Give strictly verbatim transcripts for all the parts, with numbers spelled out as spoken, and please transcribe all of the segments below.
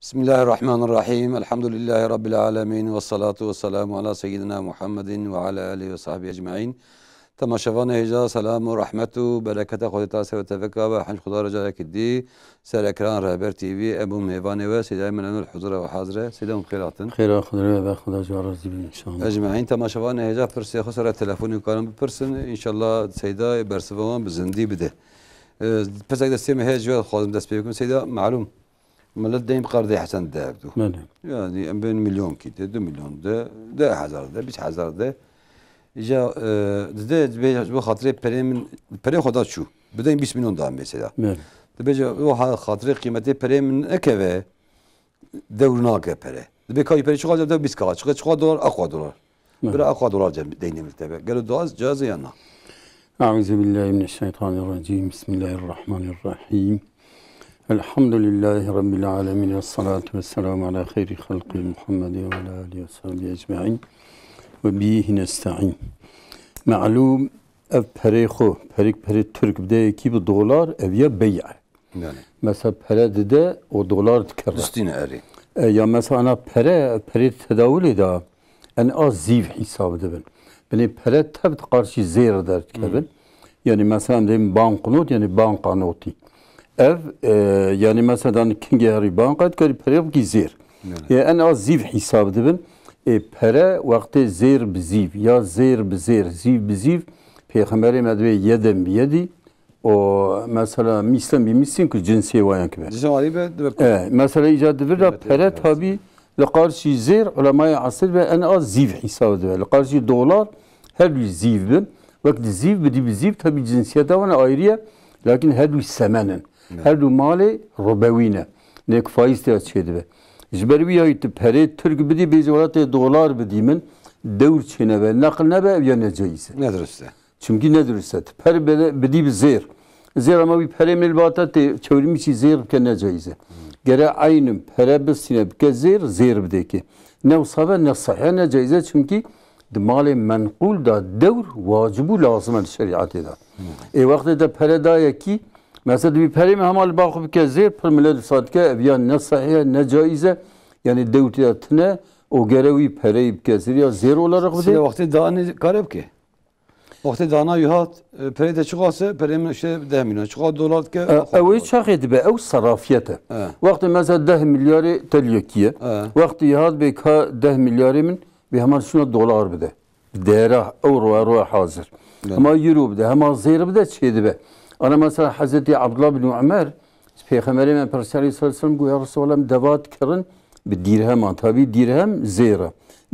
Bismillahirrahmanirrahim. Elhamdülillahi Rabbil alemin. Ve salatu ve selamu ala seyyidina Muhammedin ve ala alihi ve sahbihi ecmaîn. Temaşevanê hêja, selam û rehmet û bereketa Xwedê ta ser ve teveka be. Hemd Xweda re carekî dî ser ekran Rehber T V, em bûn mêvanê we, Seydayê min Enwar huzura we hazir e. Seyda min xêr hatin. Xêra Xwedê ve, Xweda ji we razî bin inşallah. Ecmaîn, temaşevanê hêja pirsê xwe ser telefonî karin bipirsin. Înşallah Seyda bersiva wan bi zindî bide. Ee, pirsek destê me heye ji we dixwazim dest pê bikim. Seyda, malûm, millet deyn bi qerdê hesen dide hevdû. Belê. Yani em bên milyonkî de, du milyon de, deh hezar de, bîst hezar de. Îca, e, dide, dibê ji bo xatirê perê min, perê xwe da çû. Bidin bîst milyon da mesela. Belê. Dibê ji bo ha-, xatirê qîmetê perê min nekeve, dewr nake pere. Dibê ka wî perê çiqa de bîst ka, çiqa, çiqa dolar, aqwa dolar. Belê. Bira aqwa dolar cem-, deynê min tebe. Gelo doaz caiz e ya na? Eûzubillahimineşşeytanirracîm. Bismillahirrahmanirrahîm. Elhamdülillahi Rabbil alemin. Ve salatu ve selamu ala xeyri halqi Muhammedin ve ala alihi ve sahbihi ecmaîn. Ve bihi nesta'in. Malûm, ev perê xwe, perêk perê Tirk bide yekî bi dolar, ev ya bey'e. Yani. Mesela pere dide, o dolar dikeve. Distîne erê. E, ya mesela ana pere, perê tedawulê de en az zîv hesab dibin. Binê pere tev di qarşî zêr derdikevin. Hmm. Yani mesela em dibên banknot, yani banka notî. Ev, e, yani mesela dan kingê herî banka dikarî pere bikî zêr. Yani. E, en az zîv hesab dibin. E, pere wextê zêr bi zîv, ya zêr bi zêr, zîv bi zîv, Pêxemberê me dibê yedin bi yedî, û mesela mîslin bi mîslin ku cinsê wayan kibe. Cisim alî be, dibe ku. E, mesela îca di vir de pere tabî li qarşî zêr, ulemayê esir ve en az zîv hesab dibe. Li qarşî dolar her du zîv bin. Wek di zîv, bi dî bi zîv, tabî cinsiyeta wan ayrı ye. Lakin her du semen in. Evet. Her du malê ribewî ne. Nek faiz tê çê dibe. Ji ber wî yayî tu perê Tirk bidî, bêjî welatê dolar bidî min, dewr çê nebe, neql nebe, ev ya necaiz e. Ne dirust e. Çimkî ne dirust e. Tu per bide-, bidî bi zêr. Zêr ama wî perê min li ba te tê çewrîmîşî zêr bike, ne caiz e. Gere eynî pere bistîne bike zêr, zêr bidê kê. Ne wisa be, ne sehîh e, ne caiz e, çimkî di malê menqûl de dewr wacib û lazim e li şerîetê de. Ê wextê te pere daye kî, mesela dibî perê min hema li ba xwe bike zêr, pir millet wisa dike, ev ya ne sehîh e, ne caiz e, yanî dewr tê de tune û gere wî pereyê bike zêr ya zêr olarak bidê. Sê wextê danê kare bike. Wextê dana wî hat, e, perê te çiqas e? Perê min işte deh milyon. Çiqas dolar dike? E, ew ê çaxê dibe, ew serafiyet e. E. Wextê mesela deh milyarê te li yekî ye. E. Wextê wî hat bê ka deh milyarê min bê heman şuna dolar bide. Bi değera ew roya roya hazir. Evet. Hema euro bide, hema zêr bide, çê dibe. Ana mesela Hezretî Abdullah bin Umer, Pêxemberê me pirsî aleyhissalatu vesselam, got, ya Resulallah, em deva dikirin bi dîrheman. Tabî dîrhem zêr e.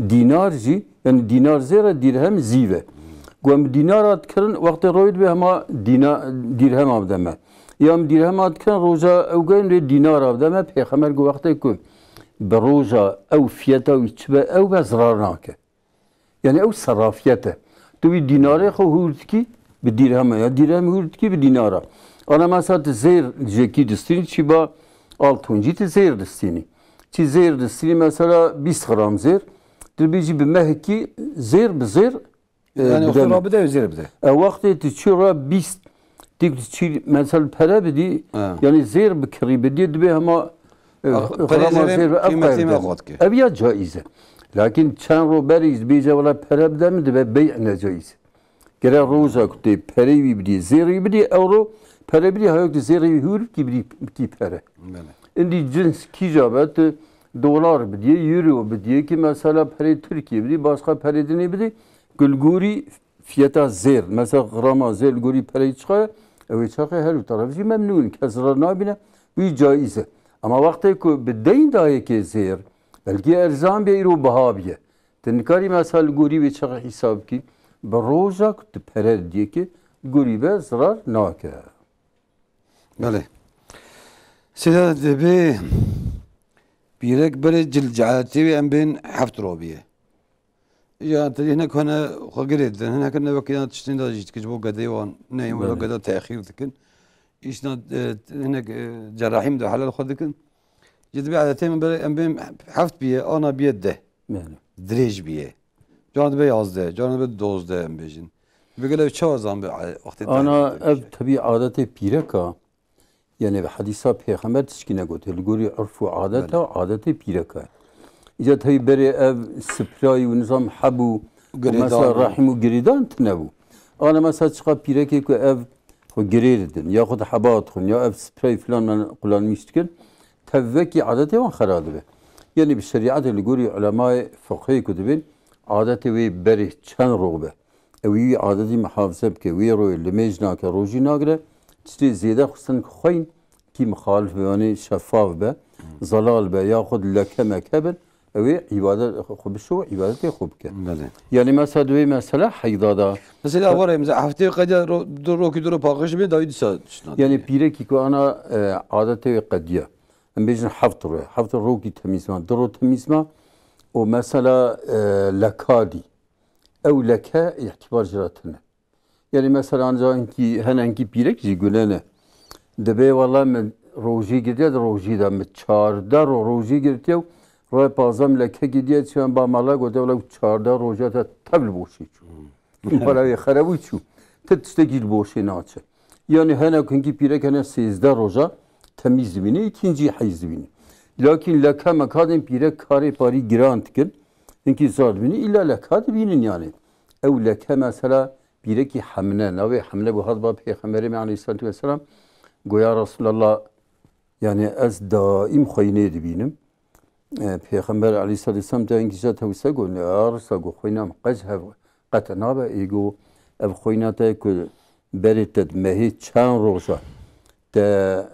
Dînar jî, yani dînar zêr e, dîrhem zîv e. Got, em bi dînara dikirin, wextê royê dibe hema dîna-, dîrhema bide me. Ya em dîrhema dikirin, roja ew geyin lê dînara bide me. Pêxember got, wextê ku bi roja ew fiyeta wî çi be, ew be zirar nake. Yani ew serafiyet e. Tu wî dînarê xwe hûr dikî bi dîrhema, ya dîrhem hûr dikî bi dînara. Ana mesela tu zêr jekî distînî, çîba altûn jî tu zêr distînî. Çi zêr distînî mesela bîst gram zêr. Tu bêjî bi mehekî zêr bi zêr, e, Yani bide wextê me. Rabide zêr bide. E, wextê tu çi ra bîst, tu çi mesela pere bidî, Ha. yani zêr bi kirî bidî, dibe hema E, A, xurama perê zêrê zêr ve ev qîmetê qeyde. Me xwe dike. Ev ya caiz e. Lakin çend ro berî bêje wela pere bide min dibe bey'e necaiz. Gere roja ku tê perê wî bidî, zêrê wî bidî, ew ro pere bidî, hayok di zêrê wî hûr bikî bidî, bikî pere. Belê. Îndî cins kîja be tu dolar bidî, euro bidî, ki mesela perê Tirkiye bidî, başka perê dinê bidî, gulgûrî fiyeta zêr, mesela grama zêr li gorî pereyê çiqa ye, ew ê çaxê her du taraf jî memnûn in, kes re nabîne, wî caiz e. Ama wextê ku bi deyn dayekê zêr, belkî erzan bê, îro biha bîye. Tu nikarî mesela li gorî wê çaxê hîsab bikî, bi roja ku tu pere diyekê, li gorî be zirar nake. Belê. Sêde dibê pîrek berê cil cehaletê wê em bên heft robiye. Ya te hinek hene xwe girê didin, hinek hene wekî yan tiştên de jî dikin ji bo gedê wan, neyên wela Belê. Geda texîr dikin. Îşna, e, hinek, e, cerahî min de helal xwe dikin. Ji dibê edetê min berê em bên heft biye, ana biye deh. Belê. Dirêj biye. Can dibe yazdeh, can dibe dozdeh em bêjin. Bi gele çawa zan bi, e, wextê Ana tehlîl ev dike? Tebî adetê pîreka, Yani bi hedîsa Pêxember tişkî negote. Li gorî urf û adeta, adetê pîreka ye. Îca tevî berê ev sprayî û nizam heb û, û mesela Girêdan. Rehîm û girêdan tine bû. Ana mesela çiqa pîrekê ku ev xwe girê didin, ya xwe di heba dixwin, ya ev sprayî filan me qulanmîş dikin, tev wekî adetê wan xera dibe. Yani bi şerîetê li gorî ulemayê fiqhê ku dibên, adetê wê berê çend roj be. Ew wî adetî mihafize bike, wî royê limêj nake, rojî nagire, tiştê zêde xistin xweyn kî mixalif be, yanî şefaf be, zelal be, yaxud leke meke bin, ew ê îbadet xwe bişo, îbadetê xwe bike. Belê. Yanî mesela di wê mesela heyda da. Mesela were, mesela heftê qediya ro-, du rokî du ro paqij be, dawî dîsa tiştna. Yanî pîrekî ku ana, e, adetê wê qediya. Em bêjin heft ro, heft rokî temîz ma, du ro temîz ma, û mesela, e, lekadî. Ew leke îtibar ji re tune. Yanî mesela anca hinkî, hene hinkî pîrek jî gune ne. Dibê wela min rojî girtiye, di rojî de min çardeh ro rojî girtiye û rojê pazdeh min leke girtiye, çiyan ba mala gote wela çardeh roja te tev li boşê çû. Wela wê xerebû çû. Ti tiştekî li boşê naçe. Yanî hene hinkî pîrek hene sêzdeh roja temîz dibîne, îkincî heyz dibîne. Lakîn leke meka din pîrek karê parî giran dikin. Hinkî zar dibîne, îlla leka dibînin yanî. Ew leke mesela pîrekî Hemne, navê Hemne bû, hat ba Pêxemberê me aleyhissalatu vesselam, goya Resulallah, yani ez daîm xweynê dibînim. E, Pêxember aleyhissalatu vesselam te hinkî jî tewse got, ya Resulallah, got xweyna min qet hev, qet nabe, ê got ev xweyna te ku berê te di mehê çend roja te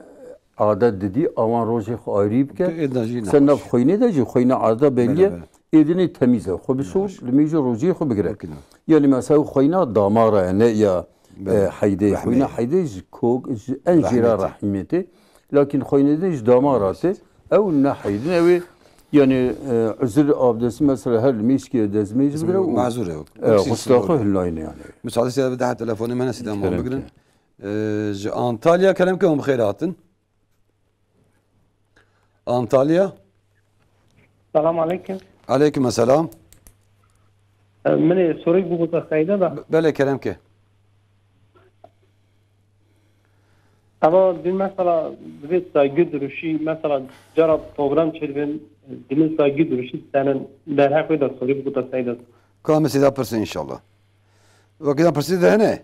adet didî, awan rojê xwe ayrî bike. Êdî jî Sen nav nexweş. Xweynê de jî xweyna adeta belî ye. Belê, belê. Êdî nê temîz e. Xwe bişo, Nexweş. Limêj û rojê xwe bigire. Wekî ne. Yanî mesela xweyna damara ye, ne ya, Belê. E, heydê. Rehmê. Xweyna heydê ji kok, ji en jêra Rehmê. Rehîmê tê. Lakin xweyna de ji damara tê. Ew ne heydin, ew ê, yanî, e, uzur abdestî mesela her limêjkê dezmêj bigire û, Mazûr e. E, xwe hilnayne yanî. Müsaade size bir daha telefonê me ne, sidan wan Kerem bigrin. Ki. Ee, ji Antalya kerem ke hûn bi xêr hatin. Antalya. Selam aleyküm. Aleyküm selam. Ee, min ê sorêk bû bûta seyde da. Be-, belê kerem ke. Eva dün mesela divê saygı duruşu, mesela cara program çêdibin, dinin saygı duruşu senin derheq wê de sorêk bû bûta seyde. Ka em sêda pirsin inşallah. Wekî da pirsî de hene?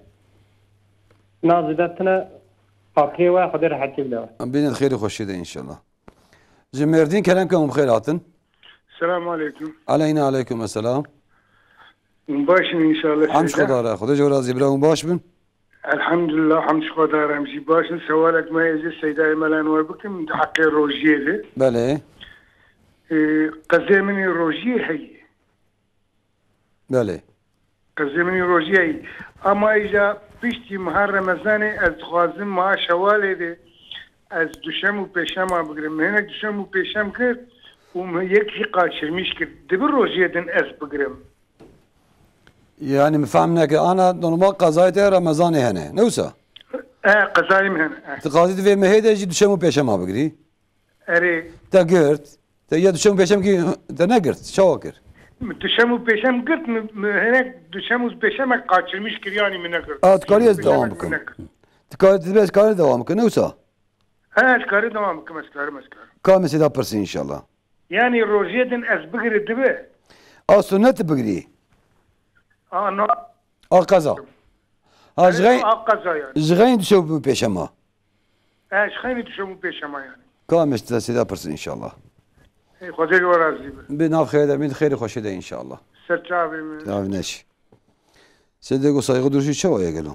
Na zêde tine, xatirê we, Xwedê rehetiyê bide we. Em bînin xêrî xweşî de inşallah. Ji Mêrdîn kerem ke hûn bi xêr hatin. Selamun aleyküm. Aleyna aleyküm esselam. Hûn baş in inşallah. Hemd ji Xweda re. Xwedê ji we razî bira, hûn baş bin. Elhamdulillah, hemd ji Xweda re, em jî baş in. Sewalek me ê ji Seydayê Melen we bikim, di heqê rojiyê de. Belê. Ee, qezê min ê rojiyê heye. Belê. Qezê min î rojiyayî. Ama îja piştî meha Remezanê ez dixwazim meha Şewalê de ez duşem û pêşema bigirim. Min hinek duşem û pêşem kir û min yek jî qaçirmîş kir. Dibi rojiyê din ez bigirim. Yani min fehm neke. Ana normal qezayê te Remezanê hene. Ne wisa? E, qezayê min hene. E. Ti qazî di vê mehê de jî duşem û pêşema bigirî. Erê. Te girt. Te ya duşem û pêşem kî te negirt. Çawa kir? Duşem û pêşem girt, mi, mi hinek duşem û pêşemek qaçirmîş kir, yanî min negirt. A, tu karî ez dewam bikim. Tu karî, tu dibê ez karî dewam bikim, ne wisa? He, ez karî dewam bikim, ez karim, ez karim. Ka min sêda pirsî inşallah. Yanî rojê din ez bigirî dibe? A, sunnet bigirî. A, no. A, qeza. Ha, ji xeyn, a, qeza yani. Ji xeyn duşem û pêşema. E, ji xeynî duşem û pêşema yani. Ka em ji te sêda pirsin inşallah. Ê, Xwedê ji we razî be. Bi nav xêr de, min xêrî xweşî de inşallah. Ser çavê min. Çavê neş. Sêdê got saygı duruşu çawa ye gelo?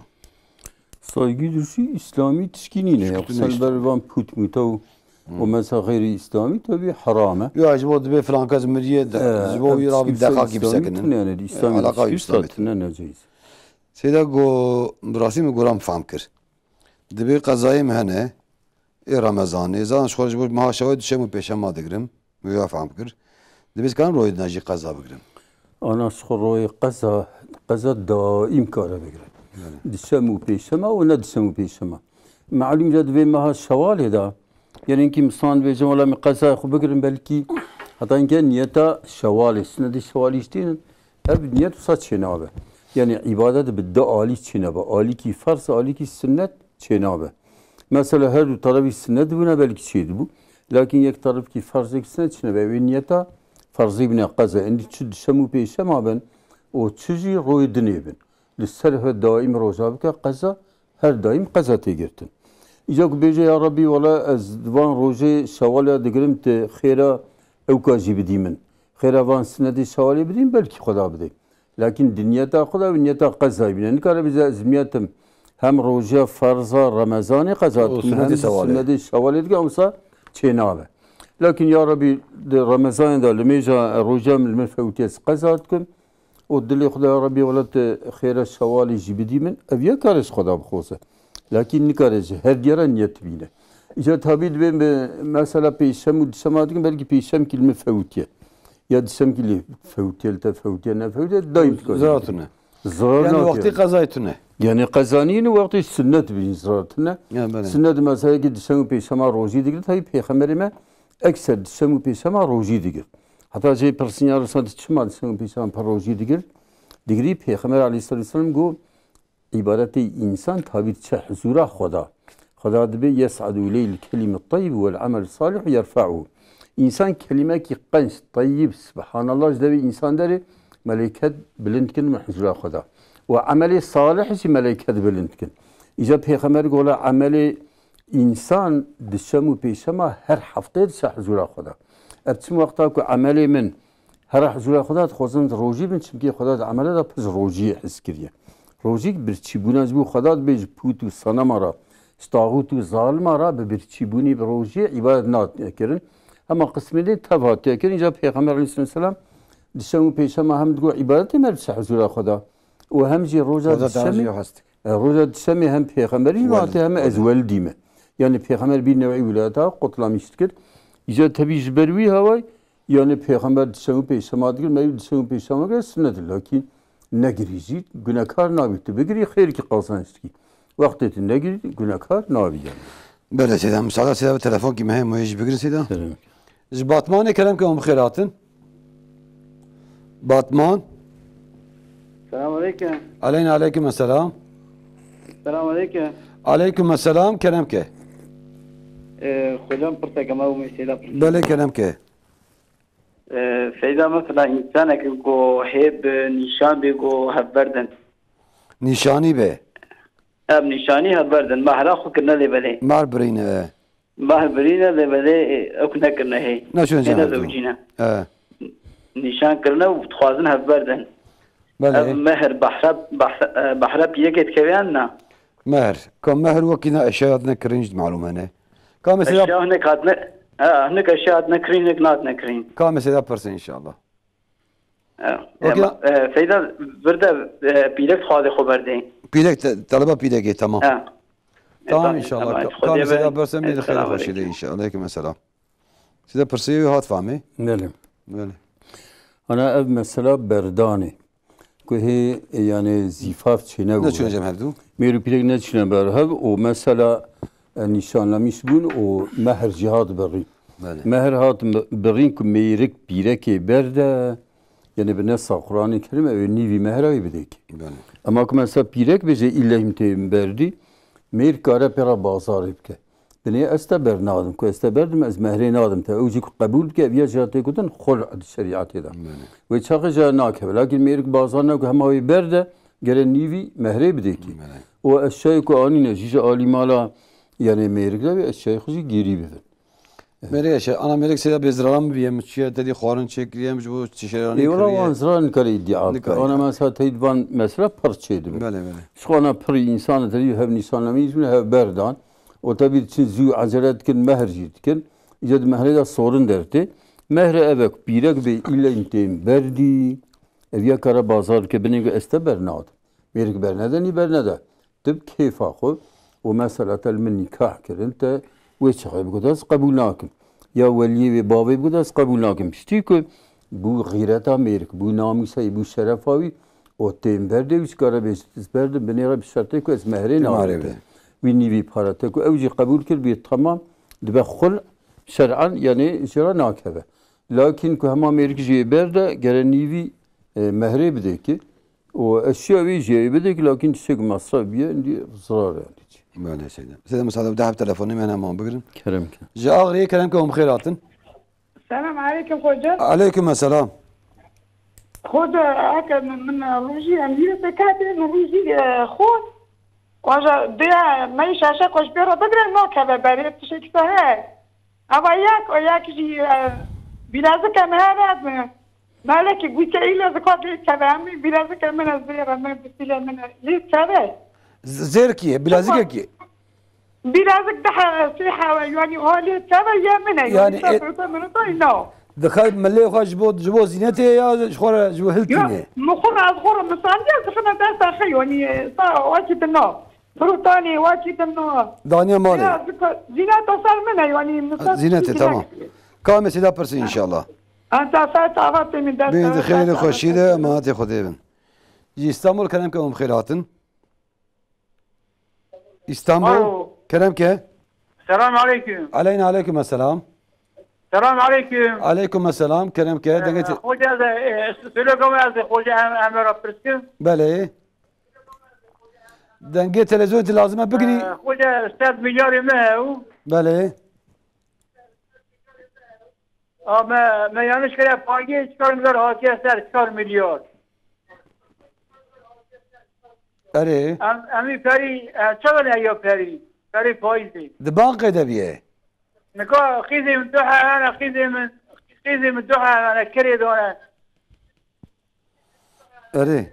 Saygı duruşu İslami tişkî nîne ya. Sen ber van pût mûta û, û mesela xeyrî İslami tabii haram e. Ya, ji bo dibê filan kes miriye de, e, ji bo wî rabî deqakî bisekinin. Tune yani, İslami tişkî tune necaiz. Sêda go, bi rastî min goram fam kir. Dibê qezayê min hene, ê Remezanê. Zaten ji xwe ji bo meha şewê duşem û pêşema digirim. Wê ya fehm kir. Dibê ez karim royê din jî qeza bigirim. Ana ji xwe royê qeza, qeza daîm kare bigire. Belê. Duşem û pêşema û ne duşem û pêşema. Malûm ya di vê meha şewalê de, yani hinkî misan dibêjin, wela min qezayê xwe bigirim, belkî heta hinkê niyeta şewalê, sunetê şewalî jî tênin. Ev niyet wisa çênabe. Yani îbadet bi du alî çênabe. Alîkî ferz, alîkî sunnet çênabe. Mesela her du tarafî sinnet bûne belkî çêdibû. Lakin yek tarafkî ferzek sinnet çine be. Wê niyeta ferzî bine qeza. Endî çi dişem û pêşema bin û çi jî royê dinê bin. Li ser ve daîm roja bike qeza, her daîm qeza tê girtin. Îca ku bêje ya Rebî wala ez van rojê şewala digirim te xêra ewka jî bidî min. Xêra van sinetê şewalê bidî min, belkî Xweda bidê. Lakin di niyeta xwe de wî niyeta qezayî bîne. Nikare bêje ez niyetim hem roja ferza Remezanê qeza dikim, hem jî sunnetê şewalê dikim, wisa çênabe. Lakin ya Rebî di Remezanê de limêja roja min li min fewtiye ez qeza dikim. Û dilê xwe de ya Rebî wela tu xêra şewalê jî bidî min. Ev ya kare ji xwe de bixwaze. Lakin nikare ji her diya re niyet bîne. Îca tabî dibê bi mesela pêşem û dişema dikim, belkî pêşemkî li min fewtiye. Ya dişemkî lê fewtiye, li te fewtiye, ne fewtiye, dayîm dikare. Zira tune. Zirar Yani nake. Wextê qezayê tune. Yani qezanîn û wextê sunnet bîn zirar tune. Ya, belê. Sunnet mesela ki dişem û pêşema rojî digir, tabi pêxemberê me ekser dişem û pêşema rojî digir. Heta jê pirsin ya Resulallah çima dişem û pêşema per rojî digir? Digirî pêxember aleyhissalatu vesselam got, Îbadetê însan tabî diçe huzûra Xweda. Xweda dibê, "Yes'adu ileyhil kelimut tayyib vel amelus salih yerfa'uhu." Însan kelimekî qenc, tayyib, subhanallah ji devê însan derê, meleyket bilind dikin min huzûra Xweda. Û emelê salih jî meleyket bilind dikin. Îca pêxember gola emelê însan dişem û pêşema her heftê diçe huzûra Xweda. Ev çim wexta ku emelê min Hera huzura Xweda dixwazin rojî bin, çimkî Xweda di emele de pirs rojiyê hez kiriye. Rojî birçîbûna ji bo Xweda dibê ji pût û sanema re, ji taxût û zalima re bi birçîbûnî bi rojiyê îbadet nate kirin. Hema qismê dê tev hatiye kirin. Îca Pêxember aleyhisselam dişem û pêşema hem digot îbadetê me bise huzura Xweda û hem jî roja Xweda te dişemê, jî hest. e, roja dişemê hem Pêxemberî Welid, hatiye hem ez welid. welidî me. Yani Pêxember bir newî wilata qutlamiş dikir. Îca tebî ji ber wî haway Yani Pêxember dişem û pêşema digir, me dişem û pêşema gire sunnet e, lakîn negirî jî gunekar nabî. Tu bigirî xêrkî qazanç dikî. Wextê tu negirî gunekar nabî yani. Belê Seyda, müsaade Seyda, bir telefonkî me heye, em ê jî bigirin Seyda. Kerem. Ji Batmanê kerem ke hûn bi xêr hatin. Batman. Selam aleyküm. Aleyna aleyküm selam. Selam aleyküm. Aleyküm selam, kerem ke. Ee, hocam pirseke me û Seyda pirseke. Belê, kerem ke. Ee, Seyda, mesela însanekî ku hê bi nîşan bê ku hevberdin. Nîşanî be. Ev nîşanî hevberdin. Mehra xwe kirine lê belê. Mer birîne. Meh birîne lê belê, e, ew nekirine hê. Ne çûn Hê cem hevdû. nezewicîne. E. Nîşan kirine û dixwazin hevberdin. Belê. Ev mehr behre, behre, e, behre pîrekê dikeve yan na? Mehr. Ka mehr wekî ne eşya hatine kirin jî malûm hene. Ka mesela Eşya hinek hatine, ha, hinek eşya hatine kirin, hinek natine kirin. Ka mesela pirsin inşallah. Ha, Okey. Ema, e, Seyda, vir de, e, pîrek dixwaze xwe berdê. Pîrek te-, taleba pîrekê, tamam. Ha. Tamam, tamam, inşallah. Tamam. Ka-, Xwedê ka mesela birin. Pirsin, bir de xeyr Esselamu hoşê de aleyküm. inşallah. Aleyküm selam. Size pirsê hat famê? Belê. Belê. Ana ev mesela berdanê. Ku hê, e, yani zîfaf çêne Ne bû. çûne cem hevdû? Mêr û pîrek neçûne ber hev û mesela, e, nîşanlemîş bûn û mehr jî hat birî. Belê. Mehr hat mi-, birîn ku mêrik pîrekê berde, yani bi nesa Qur'anê Kerim ew ê nîvî mehra wî bidêkê. Belê. Ema ku mesela pîrek bêje îlle hîm tê berdî, mêr kare pê re bazarê bike. Binê ez te bernadim, ku ez te berdim, ez mehrê nadim te. Ew jî ku qebûl bike, ev ya jî tê gotin xul di şerîetê de. Belê. Wê çaxê jî nakeve. Lakin mêrik bazar ne ku hema wê berde, gere nîvî mehrê bidêkî. Belê. Û eşyayê ku anîne jî ji alî mala, yani mêrik de wê eşyayê xwe jî gêrî bibin. Mêrik eşya, ana mêrik sêda bê ziraran bibiye, min çiye tedî xwarin çêkiriye, min ji bo çişeranî Ê, wala kiriye. wan zirar nikare îdîa bike. Nikare. Ana mesela teyî van mesela pir çêdibe. Belê, belê. Ji xwe ana pirî însan tedî hev nîşanlemî jî hev berdan. Û tebî diçin zû ecele dikin, mehr jî dikin. Îca di mehrê de sorin dertê. Mehre ev e ku pîrek bê île în tên berdî. Ev ya kare bazar bike, binê ku ez te bernadim. Mêrik bernedenî bernede. Tu bi kêfa xwe û mesela te li min nîkah kirin, te wê çaxê bigot ez qebûl nakim. Ya weliyê wê bavê bigot ez qebûl nakim. Piştî ku bû xîreta mêrik, bû namûseyê, bû şerefa wî û tên berdê wî ji kare bêjit ez berdim binê re bi şertê ku ez mehrê Mehrê nadim te. be. Wî nîvî pare te ku ew jî qebûl kir bî temam dibe xul şer'an yani ji re nakeve. Lakin ku hema mêrik jê berde gere nîvî, e, mehrê bidê ki û eşya wî jê bidê ki lakin tiştek masraf biye endî zirar yani. Belê Seyda. Seyda, müsaade, bir daha bir telefonum, hemen bigirin. Kerem ke. Ji Ağrı'ya kerem ke, hûn bi xêr hatin. Selam aleyküm hoca. Aleyküm selam. Hoca, eke min, min rojî, em yî sekatê min rojî, e, xwe. Hoca, diya me şaşe xwe ji pê re bigire, nakeve berê, tiştekî te heye. Ava yek, o yek jî, e, bilezike min hebe, e, melekî gûte île zikwa lê keve, em bilezike min ez bê re, min bisîle min lê keve. Z-, zêr kî ye? Bilezike kî? Birazcık daha şey hava, yani o lê keve ye min e, yani Yani, e, seferde min da ina. Dixwaz milê xwe ji bo, ji bo zînetê ya ji xwe re, ji bo hilkî Yok, ne? Muxur az xor misandiye zixine dest axi, yani, e, sa, waki dinna. Frutanî, waki dinna. Daniye malê. Birazcık zîneta ser min e, yani, misal Zînetê, tamam. Ka em ê Seyda pirsin inşallah. Anta sa tavatê min dest Bê di xêrê xweşî de, emahatê Xwedê bin. Ji Îstanbul kerem ke, hûn bi xêr hatin. Îstanbul. Alo. Kerem ke. Selam aleyküm. Aleyna aleyküm selam. Selam aleyküm. Aleyküm selam. Kerem ke. Dengê te- Hoca ez, e, Süleyman ez, hoca em, em ra pirskim. Belê. Dengê televizyonê te lazim e bigirî. E, hoca sed milyarê me ew. Belê. A, me, me yanlış kire, pangê çar milyar hatiye ser, çar milyar. Erê. Em, em ê perî, e, çawa ne ya perî? Perî faîzê. Di bankê de biye. Nika xîzê min du heyvana, xîzê min, xîzê min du heyvana kirê dane. Erê.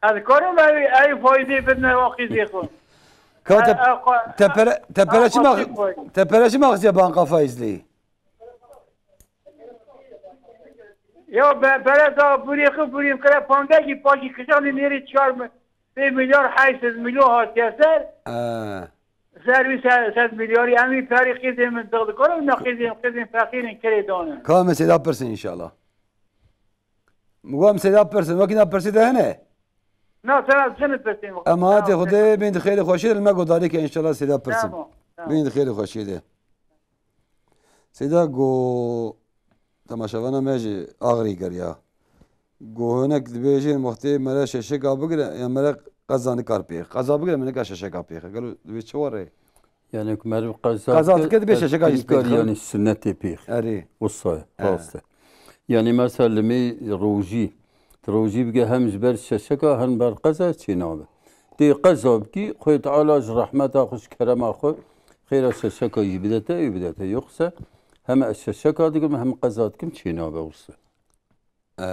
Ez karim ew, ew faîzê bidme wa xîzê xwe. Ka te, E, e, xwe, te pere, te pere e, çima, xwe xîz faîz. Te pere çima xistiye banka faîzlî? Ya be, bere da burî xwe, burî kire pandekî paşî kijanî nêrî çar mi-, pê milyar heyt sed milyon hatiye ser. Ee. Ser wî se-, sed milyarî em wî perî xîzê min dix dikarin, ne xîzên, xîzên feqîrên kirê dane. Ka em ê Seyda pirsin inşallah. Min got em Seyda pirsin, wekî na pirsî de hene? Na, sana seni pirsî. Emahatê Xwedê bin di xêrê xweşî de, li me godarî ke inşallah Seyda pirsin. Tamam, tamam. Bin di xêrê xweşî de. Seyda go, temaşevana me ji Axrî geriya. Go hinek dibêjin wextê mere şeşeka bigire, ya mere qeza nikar pêx. Qeza bigire, me nika şeşeka pêxe. Gelo dibê çi were? Yani ku meriv qeza Qeza bike, dike, dibê şeşeka jî pêx. Yani sünnetê pêx. Erê. Wisa ye, He. rast e. Yani mesela limê rojî, tu rojî bike hem ji ber şeşeka hem ber qeza çê nabe. Tê qeza bikî, Xwedê Teala ji rehmeta xwe, ji kerema xwe, xêra şeşeka jî bidete, ew bidete. Yoksa heme ez şeşeka dikim, hem qeza dikim, çê nabe wisa. E,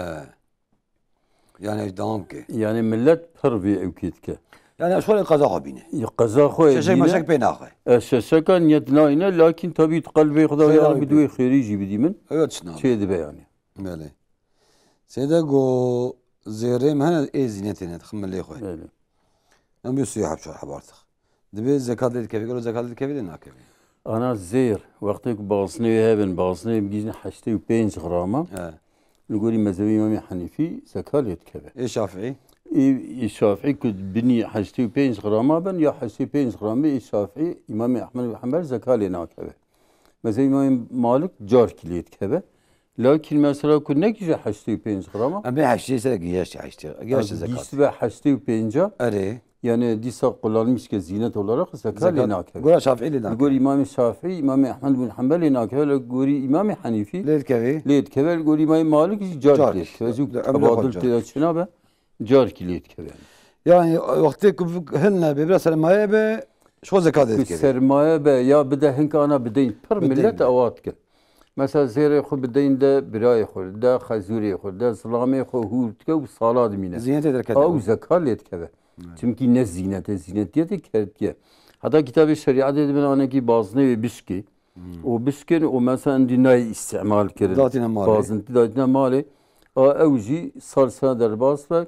yani ev dewam ke. Yani millet pir vê ewkê dike. Yani ez xwe qeza xwe bîne. Ya qeza xwe Şeşek bîne. Meşek pê naxe. Ez şeşeka niyet nayne, lakin tabii tu qelbê xwe da Xêra ya wî bi pê. Duê xêrî jî bidî min. Evet, çi nabe. Çê dibe yani. Belê. Seyda go zêrê min hene ê zînetê ne, dixim milê xwe. Belê. Em bi sê heb çar heb artık. Dibê zekat lê dikevê, gelo zekat lê dikevê lê nakevê? Ana zêr, wextê ku baznê wê hebin, baznê wê bigihîne heştê û pênc grama, He. Li gorî mezhebê Îmamê Henîfî zekat lê dikeve. Ê Şafîî? Ê, ê Şafîî ku binî heştê û pênc grama bin ya heştê û pênc gramê, ê Şafîî, Îmamê Ehmed bin Hembel zekat lê nakeve. Mezhebê Îmamê Malik carkî lê dikeve. Lakin mesela ku negihîje heştê û pênc grama. Em ê heştê ser gihişt heştê. Gihişt zekat. Gihişt ve heştê û pênca. Erê. Yani dîsa kullanmış ke zînet olarak zekat lê Zekat. Nakeve. Gora Şafîî lê nakeve. Li gor Îmamê Şafîî, Îmamê Ehmed bin Hembel lê nakeve, li gorî Îmamê Henîfî Lê dikeve. Lê dikeve, li gor Îmamê Malik jî carkî Carkî. Lê dikeve. Zû Li emrê xwe tebadul carkî. Têda çênabe, carkî lê dikeve yani. Yani wextê ku hilne bê, bira sermaye be, ji xwe zekat lê Ku dikeve. Sermaye be ya bide hinka ana bideyn. Pir Bideyn millet be. Ewa dike. Mesela zêrê xwe bideyn de birayê xwe, de xezûrê xwe, de zilamê xwe hûr dike û sala dimîne. Zînetê derkete. Ew zekat lê dikeve. Evet. Çimkî ne zînet e, zînetiyetê kertiye. Heta kitabê şerîetê dibin anekî baznê wê bişkê. Hmm. O bişkin, o mesela endî nayê îstîmal kirin. Datîne malê. Bazintî datîne malê. A ew jî sal sena derbas be,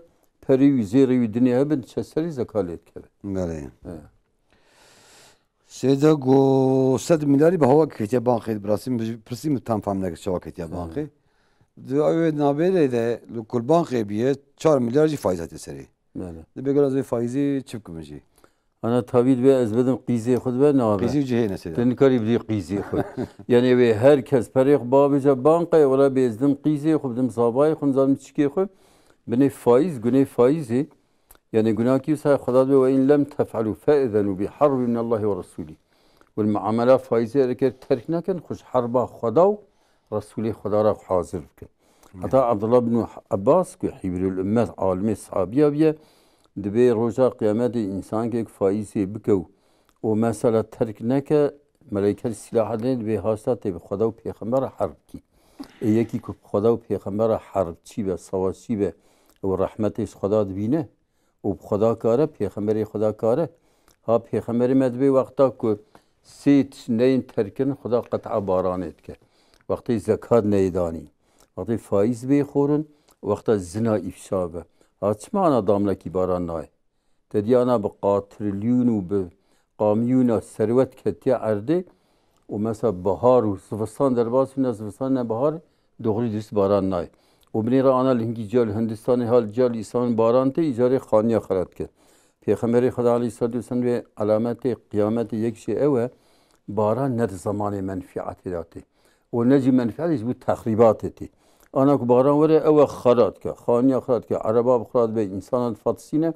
perê wî zêrê wî dinê hebin, çe serî zekat lê dikeve. Belê. He. Seyda go sed milyarî bi hewa ketiye bankê, bi rastî min pirsî min tam fam nekir çawa ketiye Hı. Bankê. Di ew nabêrê de li ku li bankê biye çar milyar jî faiz hatiye serê. Belê. Dibê gelo ez vê faizî çi bikim jî? Ana tabî dibe ez bidim qîzê xwe dibe nabe. Qîzî cihê ne Seyda. Tu nikarî bidî qîzê xwe. Yani wê her kes perê xwe babêje banqe, wela bê ez dim qîzê xwe, bidim zabayê xwe, nizanim çikê xwe. Binê faiz, gunê faizê. Yani gunahkî wisa Xweda dibe, "Ve in lem tef'elû fe'zenu bi harbin minallahi ve resûlî." Win muamela faîzê dikir terk nekin, xwe ji herba Xweda û Resûlê Xweda re hazir bikin. Heta Abdullah bin Abbas ku Hîbrul Ümmet alimê sahabiya biye, dibê roja qiyametê însankek faîzê bike û, û mesela terk neke, meleyker sîlaha dinê dibê hasta tê bi Xweda û Pêxember re herb bikî. Ê yekî ku bi Xweda û Pêxember re herbçî be, savaşçî be, ew rehmetê ji Xweda dibîne û bi Xweda kare, Pêxemberê Xweda kare. Ha Pêxemberê me dibê wexta ku sê tişt neyên terkirin, Xweda qet'a baranê dike. Wextê zekat neyê danîn, wextê faîz bê xorin, wexta zina îfşa be. Ha çima ana damlekî baran nayê? Te diyana bi qatrilyûn û bi qamyûna serwet ketiye erdê û mesela bahar û zivistan derbas bûne, zivistan ne bahar, doxrî dirist baran nayê. Û binê re ana li hingî ciya li Hindistanê ha li ciya li Îslamê baran tê, îcarê xaniya xera dike. Pêxemberê Xweda aleyhissalatu vesselam vê alametê qiyametê yek jê ew e, baran ne di zemanê menfîatê de tê. û ne jî menfîetê ji bo texrîbatê tê. Ana ku baran were ew e xera dike, xaniya xera dike, ereba bi xera dibe, însanan difatisîne,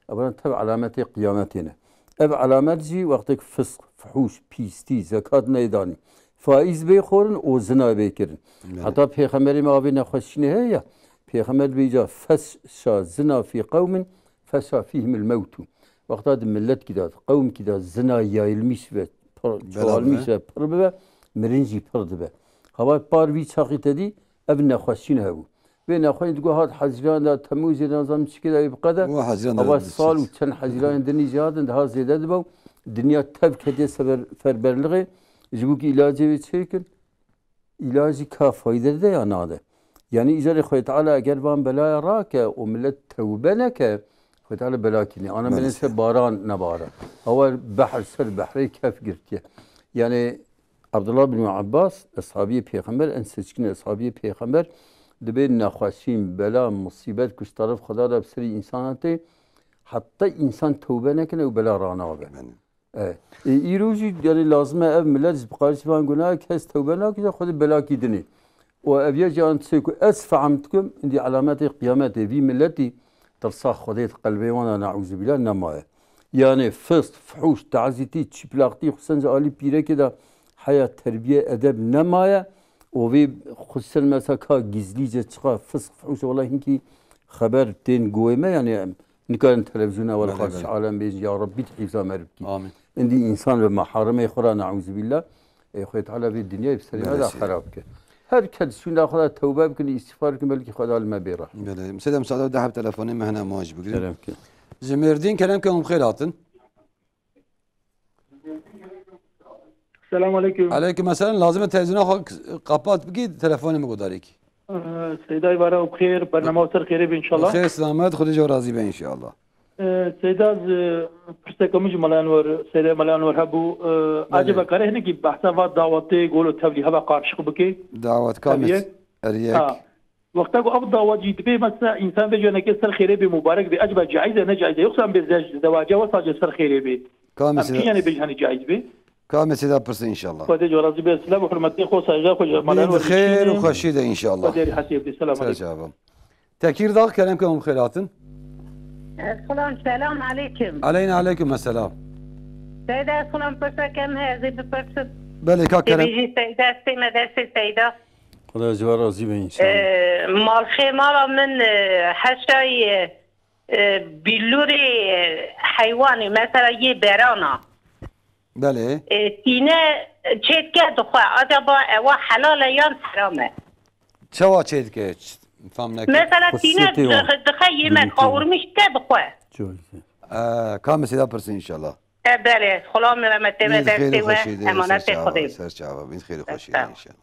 ev tev alametê qiyametê ne. Ev alamet jî wextêk fisq, fuhûş, pîstî, zekat neydanî, faîz bê xorin û zina bê kirin. Belê. Heta Pêxemberê me avê nexweşînê heye ya, Pêxember dibê îca feşa zina fî qewmin, feşa fîhimil mewtu. Wexta di miletkî de, di qewmkî de zina yayilmîş ve, pir, Bela çoğalmîş bibe. ve pir bibe, mirin jî pir dibe. Hava par vî çaxî te dî, ev nexweşîn hebû. Vê nexweşîn digo hat Hezîran de, Temûzê de, nazam çikê de, wê biqede. Û Hezîran de Hava diçe. sal û çend Hezîranên dinî jî hatin, daha zêde dibe û dinya tev ketiye seber, ferberlixê, ji bo ku îlacê wê çêkin. Îlacî ka fayde de ya nade. Yani îcarê Xwedê Teala eger van belaya rake û millet tewbe neke, Xwedê Teala belakî ne. Ana Belê. menê ser baran nebare. Hawa behr ser behrê kef girtiye. Yani Abdullah bin Abbas, eshabiyê Pêxember, en seçkin eshabiyê Pêxember, dibê nexweşîn, bela, musîbet ku ji taraf Xweda de bi serî însanan tê, heta însan tewbe nekine û bela ranabe. Belê. E, e, îro jî yani lazim e ev millet ji biqarî van gunahê kes tewbe nake, Xwedê belakî dinê. Û ev ya jî an tiştê ku ez fehm dikim, indî alametê qiyametê vî milletî tirsa Xwedê di qelbê wan de neûzubîla nemaye. Yani fist, fuhûş, tazîtî, çîplaqtî, xusen ji alî pîrekê de heya terbiye, edeb nemaye. Û vê xusen mesela ka gizlîce çiqa fist, fuhûş, wela hinkî xeber tên goyê me, yani Nikarin televîzyona wela Belê, xaç belê. alem bêjin, ya Rabbî, tu hîfza me bikî. Amîn. Indî însan bi meharimê xwe re, neûzubîllah, ê Xwedê Teala vê dinyayê bi serê me Belê de seyda. xerab bike. Her kes şûnda xwe de tewbe bikin, îstîxfar bikin, belkî Xweda li me bê rehmî. Belê. Seyda, misaade de hep telefonê me hene, ma jî bigrin. Kerem ke. Ji Mêrdîn kerem ke hûn bi xêr hatin. Selam aleyküm. Aleyküm selam. Lazim e televizyona xwe k-, kapat bikî, telefonê min gudarîkî. Ee, Seyda Îvara û xêr, bernama ser xêrê be inşallah. Xêr selamet, Xwedê ji we razî be inşallah. Ee, Seyda, z-, pirseka min ji Mela Enwer, Seyda Mela Enwer hebû. Ee, Belê. Acaba kare hinekî behsa va dawetê golo tevlî heva qarşiq bike? Dawet kamê Tevlîye? s-, eriyek. Ha. Wexta ku ev dawet jî dibê, mesela, însan vê jî hinekê ser xêrê bê, mubarek bê, ecba caiz e, ne caiz e? Yoksa em bê ze-, zewaca wesa jî ser xêrê bê? Kamê Em seyda, kî yanê bêjin hani caiz bê? Kamê seyda pirsin inşallah. Xwedê ji we razî be, silav û hurmetê xwe, saygıya xwe ji Mela Enwer şînin. Xêr û xweşî de inşallah. Xwedê rehmetê bidê. Selam Ser aleyküm. çavam. Tekîrdağ, kerem ke hûn bi xêr hatin. Esxulan, selam aleyküm. Aleyna aleyküm esselam. Seyda Esxulan, pirsekem heye, ez ê bipirsim. Belê, ka kerem. Tê bêjî Seyda, ez tême destê Seyda. Xwedê ji we razî be înşallah. Ee, malxê mala min, e, heşayê, e, bîlûrê, e, heywanê, mesela yê berana. Belê. E, tîne çêdike dixwe. Acaba ewa helal e yan heram e? Çawa çêdike? Ç-, fam neke. Mesela tîne Xusûsiyetê wan. dix-, dixe yemek Dibî qawurmiş dike dixwe. Caiz e. E, kamê seyda pirsin inşallah. E, belê. Xulamê me tême Yê destê xêr û we, xweşî de, emanetê ser çava, Xwedê. ser çava. Yê xêr û xweşî de Estağfurullah. inşallah.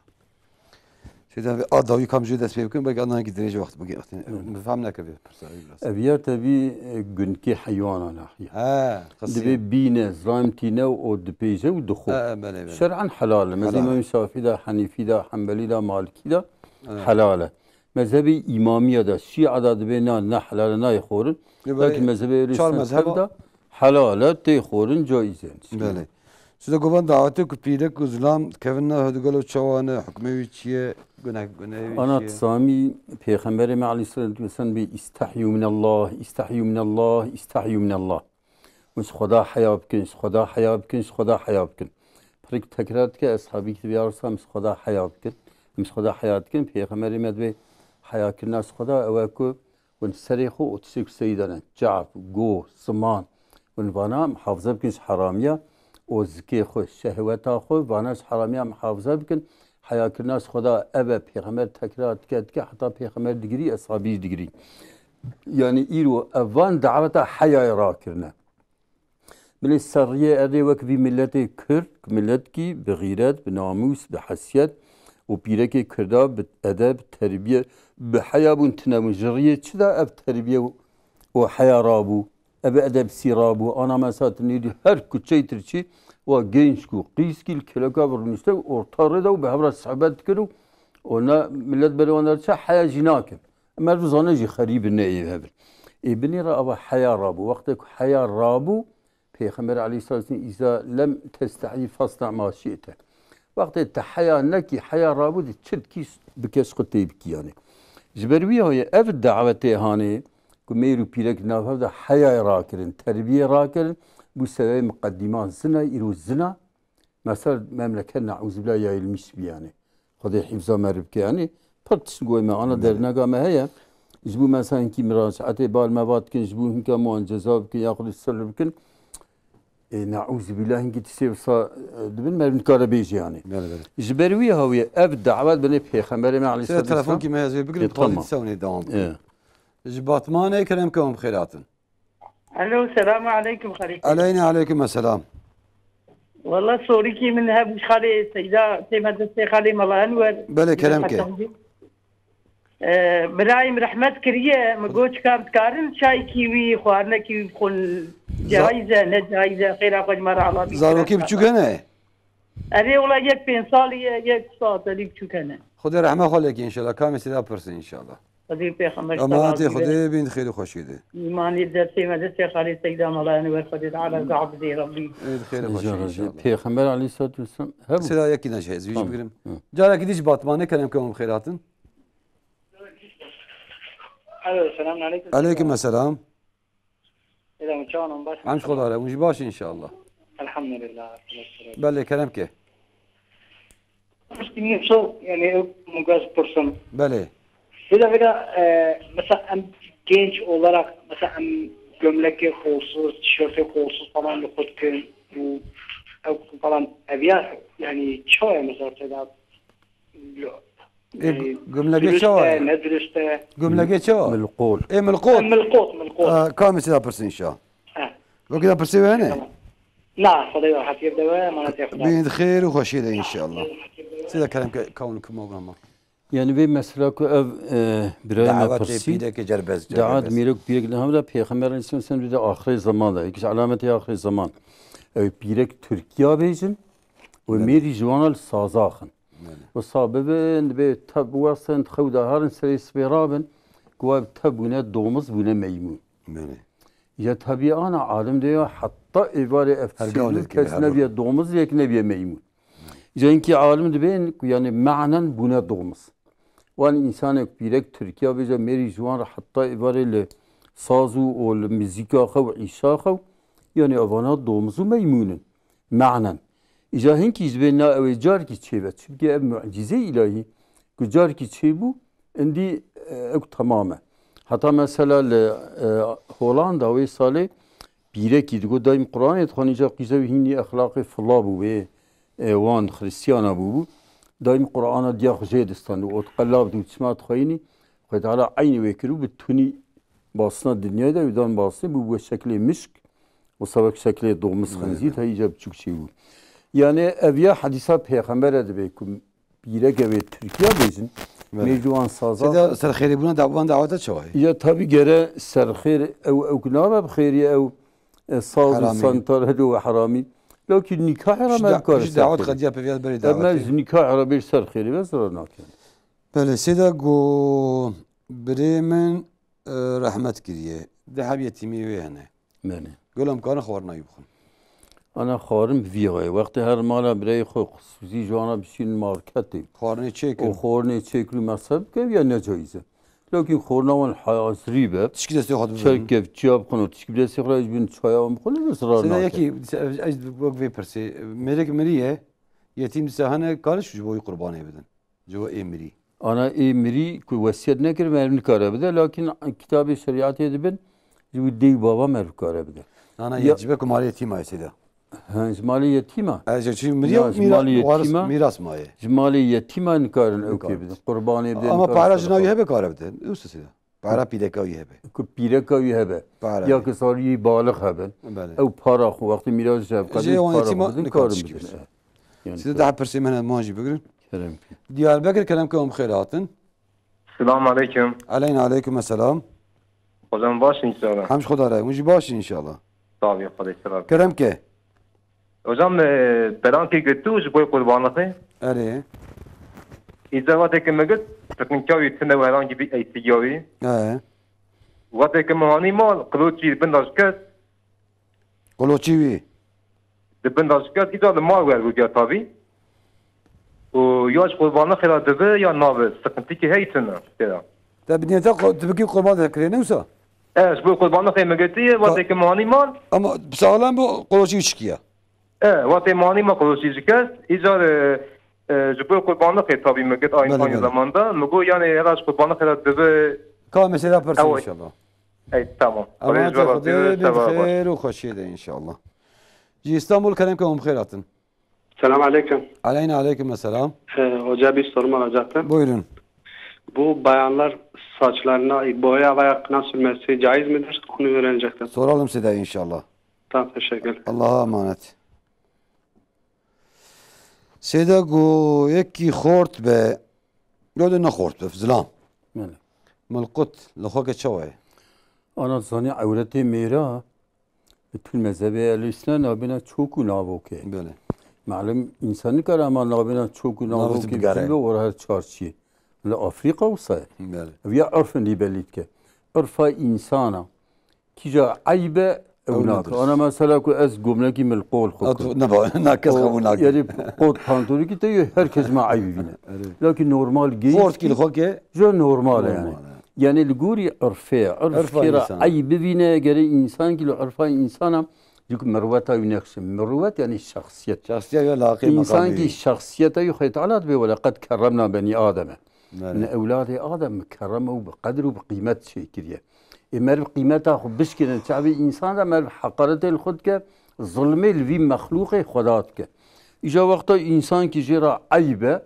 Seyda, a dawî kam jê dest pê bikin, belkî ana ki dirêj wext bikin. Wextê Belê. Bifam neke vê pirsa, ev biraz. Ev ya te vî, e, gunkê heywanan e. He, qisî. Dibê bîne, zayim tîne û dipêje û dixwe. He, he, belê, belê. Şer'an helal e. Mezhê Helal. Îmam Şafî de, Henîfî de, Hembelî de, Malikî de He. helal e. Mezhebê Îmamiye de, Şîa de dibê na, ne helal e, nayê xorin. Ê, belê. Lakin mezhebê Ehlî Çar Sunnet mezheba de helal e, tê xorin, caiz e. Belê. Size govan dawetê ku pîrek û zilam kevin nav hevdu gelo çawa ne, hukmê wî çi ye, guneh, gunehê wî Ana çi ye? Samî, Pêxemberê me aleyhisselatu vesselam bê, "İstehyu minallah, istehyu minallah, istehyu minallah." Hûn ji Xweda heya bikin, ji Xweda heya bikin, ji Xweda heya bikin. Pirîk tekrar dike, eshabî ki viyarsa, "Em ji Xweda heya bikin, em ji Xweda heya dikin." Pêxemberê me dibê heyakirina ji Xweda ew e ku hûn serê xwe û tiştê ku serî de ne, çav, goh, ziman, hûn vana muhafaza bikin ji heramiya û zikê xwe, şehweta xwe, vana ji heramiya muhafaza bikin. Heyakirina ji Xweda ev e, Pêxember tekrar dike, dike, heta Pêxember digirî, eshabî jî digirî. Yanî îro ev van daweta heyayê rakirine. Bilê serriyê erdê wek vî miletê Kurd, miletkî bi xîret, bi namûs, bi hesiyet û pîrekê Kurda bi edeb, terbiye, bi heya bûn tune bûn. Ji riyê çi de ev terbiye û heya rabû, ev edebsî rabû? Ana mesela tu nêdî her kuçeyê Tirkî wa genç ku qîskî li kêleka bi rûnişte û orta rê de û bi hev re sohbet dikir û, û ne milet berê wan derçe heya jî nakin. Em her dizane jî xerîb in, ne ê hev in. Ê binê re ava heya rabû. Wextê ku heya rabû, Pêxember aleyhisselam, "Îza lem testehî fasna ma şi'te." Wextê te heya nekî, heya rabû, di çi dikî bike ji xwe tê bikî yanî. Ji ber wî hoyê ev dawetê hanê ku mêr û pîrek nav hev de heyayê rakirin, terbiyê rakirin, bû sebebê miqedîman zina, îro zina, Mesela memleket neuzubila yayılmış bî yanî. Xwedê hîfza me re bike yanî. Pir tişt goy me, ana Belê. Dernega me heye. Ji bo mesela hinkî miracaetê bal me va dikin, ji bo hinka me wan ceza bikin ya xwedê sulh bikin. E, neuzubila hinkî tiştê wisa, e, dibin me nikare bêjî yanî. Belê, belê. Ji ber wî hawî ev dawet binê Pêxemberê me Sê aleyhisselatu telefonkî vesselam. Me ez ê bigirim, E, tamam. Xwedê sewnê dewam bikin. E. Ji Batmanê kerem ke hûn bi xêr hatin. Alo, selamu aleykum xelîfe. Aleyna aleykum esselam. Walla sorîkî min hebû ji xalê Seyda, tême destê xalê Mela Enwer. Belê, kerem ke. Ee, birayê min rehmet kiriye, min got çika em dikarin çaykî wî, xwarinekî wî bixwin. Za- Caiz e, ne caiz e, xêra xwe ji me re ala bî. Zarokî biçûk hene? Erê, wela yek pênc salî ye, yek sal telî biçûk hene. Xwedê rehme xwe lêke înşallah. Kamê sê de pirsin înşallah. Xwedê pêxember Emanetê salawatî be. Xwedê bin xêr û xweşiyê de. Îmanê dersê me destê xalê Seyda Mala Enwer Xwedê Teala gabidê Rabbî. Ê, xêr û xweşiyê înşallah. Pêxember aleyhissalatu vesselam hebû. Sê de yekî de şey, ez wî jî Tamam. Bigirim. Hı. Carekî dî ji Batmanê kerem ke hûn bi xêr hatin. Alo, selamun aleykum. Aleykum esselam. Êdî, çawan baş? Em ji Xweda re, hûn jî baş in înşallah. Elhamdülillah. Belê, kerem ke. Piştî min so, yani, ew mugaz pirsim. Belê. Vêda, vêda, e, mesela em genç olarak, mesela em gömlekê kolsuz, tişörtê kolsuz falan li xwe dikin û ew falan ev ya, yani, çawa ye mesela, Seyda? Ê, yani, gu-, gumlegê çawa ye? Durust e, ne durust e? Gumlegê çawa? Milqol. Ê, milqot. Ha, milqot, milqot. Ha, kamê sê de pirsin înşallah. Ha. Wekî de pirsê we hene? Tamam. Na, Xwedê we hatiye bide we, emanetê Xwedê. Bin xêr û xweşiyê de înşallah. Sê de kerem ke, kawun kuma gama. Yani vê mesela ku ev, e, birayê me Dawetê pirsî, pîrekê cerbez, daet cerbez. Mîrek pîrek li hemra Pêxember aleyhisselam sen de axirê zaman da, yek ji alametê axirê zaman. Ew pîrek Tirkiya bêjin, û Belê. Mêrî ji wan re li saza axin. Belê. Wisa bibin, dibê tev biwestin, xew de herin serê sibê rabin, ku ev tev bûne domiz, bûne meymûn. Belê. Ya tabii ana alim de ya, heta êvarê ev Her çî gavlê bû, dikeve, kes her nebiye domiz, yek nebiye meymûn. Belê. Ya hinkî alim dibên ku yani manen bûne domiz. Wan însanek pîrek Tirkiya bêje mêrî ji wan re heta êvarê li saz û, û li muzîka xew, îşa xew, yani evana domiz û meymûn in. Manen. Îja hinkî ji bê na ew ê carkî çêbe. Çimkî ev mucîzê îlahî ku carkî çêbû, indî, e, ew temam e. Heta mesela li, e, Holanda wê salê pîrekî digot, dayîm Quranê dixwend, îja qîza wî hînî exlaqê fila bû wê, e, wan Xristiyana bûbû. Dayîm Qurana diya xwe jê distand û ot qelab dû çima dixweyînî. Xwedê Teala eynî wê kirû bi tunî basna dinyayê de wî dan basnê bû, bû şeklê mişk. Wisa wek şeklê domiz Belê. Xinzîr, heyî îca biçûk çêbû. Yani ev ya hedîsa pêxembere dibe ku pîreke wê Tirkiya bêjin, Belê. Mêrî wan saza. Sê de serxêrîbûna da-, wan dawete çawa ye? Ya tabii gere serxêr ew, ew ku nabe bi xêrî ew, e, saz û Heramî. Santar hedi û heramî. Lakin nîkahê re Ji me da-, bikare ji dawet serxêrî. Xediya peviyat berê Ev me dawetê. Ji nîkahê re bêr serxêrî ve zirar nakin. Belê, sê de ku birê min, e, rehmet kiriye. Di heb yetîmî wê hene. Belê. Gelo em karin xwarina wî bixwin. Ana xwarin bi vî wayê. Wextê her mala birayê xwe xusûsî ji wana bişînin marketê. Xwarinê çêkin. Û xwarinê çêkin û mesref bikin ya necaiz e. Lakin xwarina wan hazirî be. Tişkî destê xwe dibin. Çerkev çiya bixwin û tişkî bi destê xwe re ji bin çaya wan bixwin, bi zirar nake. Sêda yekî, ez, ez wek vê pirsê. Mêrek mirî ye, yetîm disa hene, karin ji bo wî qurbanê bidin. Ji bo ê mirî. Ana ê mirî ku wesiyet nekir, meriv nikare bide, lakin kitabê şerîetê dibin, ji wî dê û bava meriv kare bide. Ana Ya- yetîbe ku malê yetîma ye sêda. He, ji malê yetîma? Ez ji çî mirî Ya, ya ji mîra-, malê waris, yetîma? Mîras maye. Ji malê yetîma nikarin ew Nikarin. Kê bidin. Qurbanê bidin, Ama nikarin para ji navî sadaka. Hebe kare bidin. Ew sesê de. Para pîreka wî hebe. Ku pîreka wî hebe. Para Ya wî. Ki sarî balix hebin. Belê. Ew para xwe wextê mîras ji hev Jê kadî wan para yetîma xwe bidin, nikarin karin çi bidin. Kê. Yani Siz daha pirsê min man jî bigirin. Kerem ki. Diyarbekir kerem ke hûn bi xêr hatin. Selamun aleyküm. Aleyna aleyküm selam. Hocam baş inşallah. Hemş Xweda re. Hûn jî baş in inşallah. Tabii, Xwedê selamet. Kerem ke. Hocam, e, belankê girtû ji bo qurbanixê. Erê. Îca vatê ke me got, tiqinka wî tune û herhangi bir eksigiya wî. He. Vatê ke me hanî mal, qilotçî bin de şikest. Qulocî wî. Di bin de şikest, îca li mal wer bû diya tabî. Û ya ji qurbanixê re dibe ya nabe, sıkıntı ki hey tune tê de. Te bi niyeta qu-, tu bikî qurban de kirê, ne wisa? E, ji bo qurbanixê me getiye, Ka- vatê ke me hanî mal. Ama sağlam bu qulocî wî şikiye. E, vatê me hanî me qulocî şikest, îca, e, e, ji bo qurbanixê tabî me get aynı, Belê, aynı belê. Zamanda. Me got yani hela ji qurbanixê re dibe. Ka mesela pirsî Ew- inşallah. Ey, tamam. Emanetê Xwedê, bê bi xêr û xweşiyê de inşallah. Ji Îstanbul kerem ke hûn bi xêr hatin. Selam aleyküm. Aleyna aleyküm selam. Ee, hoca bir sorum olacaktı. Buyurun. Bu bayanlar saçlarına boya veya kına sürmesi caiz midir? Onu öğrenecektim. Soralım size inşallah. Tamam, teşekkür. Allah'a emanet. Sêda ku yekî xort be, yo de nexort be, zilam. Belê. Milqut, li xwe ke çawa ye? Ana zanî ewretê mêra, li pil mezhebê Ehlî Sünne nabêna çok û navokê. Belê. Malum, însan nikare ama nabêna çok û Navokê navokê bigere. Bibe ora her çarşiyê. Li Afrîka wisa ye. Belê. Ev ya urfin lî belî dike. Urfa însana. Kîja eyb e, ew Ew nake. Nedir? Ana mesela ku ez gomnekî min li qol xwe At-, kim. Ne ba, na kes O, qebûl nake. Yani kot pantolonekî te yê her kes ma eyb bîne. Evet. Lakin normal giyîş Xortkî ki li xwe ke? Jo normal e yani. Normal, evet. Yani li gorî urfê ye. Urf Urfa kêra insana. Eyb bivîne, gerê însan ki li urfa însana, ji ku mirweta wî nexşe. Mirwet yani şexsiyet. Şexsiyet ya laqê Însan meqamê ki wî. Şexsiyeta wî Xwedê Teala dibe wele qed kerremna benî Ademe. Belê. Ne ewladê Adem mukerrem û bi qedr û bi qîmet çêkiriye. Ê meriv qîmeta xwe bişkêne çavê însan de meriv heqaretê li xwe dike, zilmê li vî mexlûqê Xweda dike. Îja wexta însan ki jê re eyb e,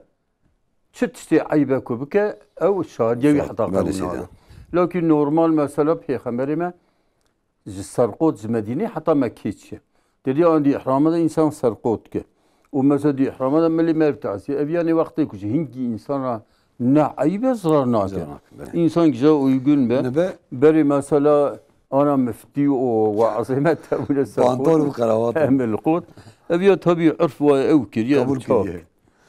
çi tiştê eyb e ku bike, ew şadiye wî Şad-, heta belê qewna seyda. Lakin normal mesela pêxemberê me ji Serqot, ji Medînê heta Mekkê çi. Te dî an di îhrama de însan serqot dike. Û mesela di îhrama de milê meriv tazî. Ev yanê wextê ku ji hingî însan re ne eyb e, zirar nake. Zirar nake, belê. Însan ki jê uygun be. Ne be? Berê mesela ana miftî û weazê me tewile serqot. Bantor û qeravat. Hemil qot. Ev ya tabî urf wa ew kiriye, Kabul ev çak. Kiriye.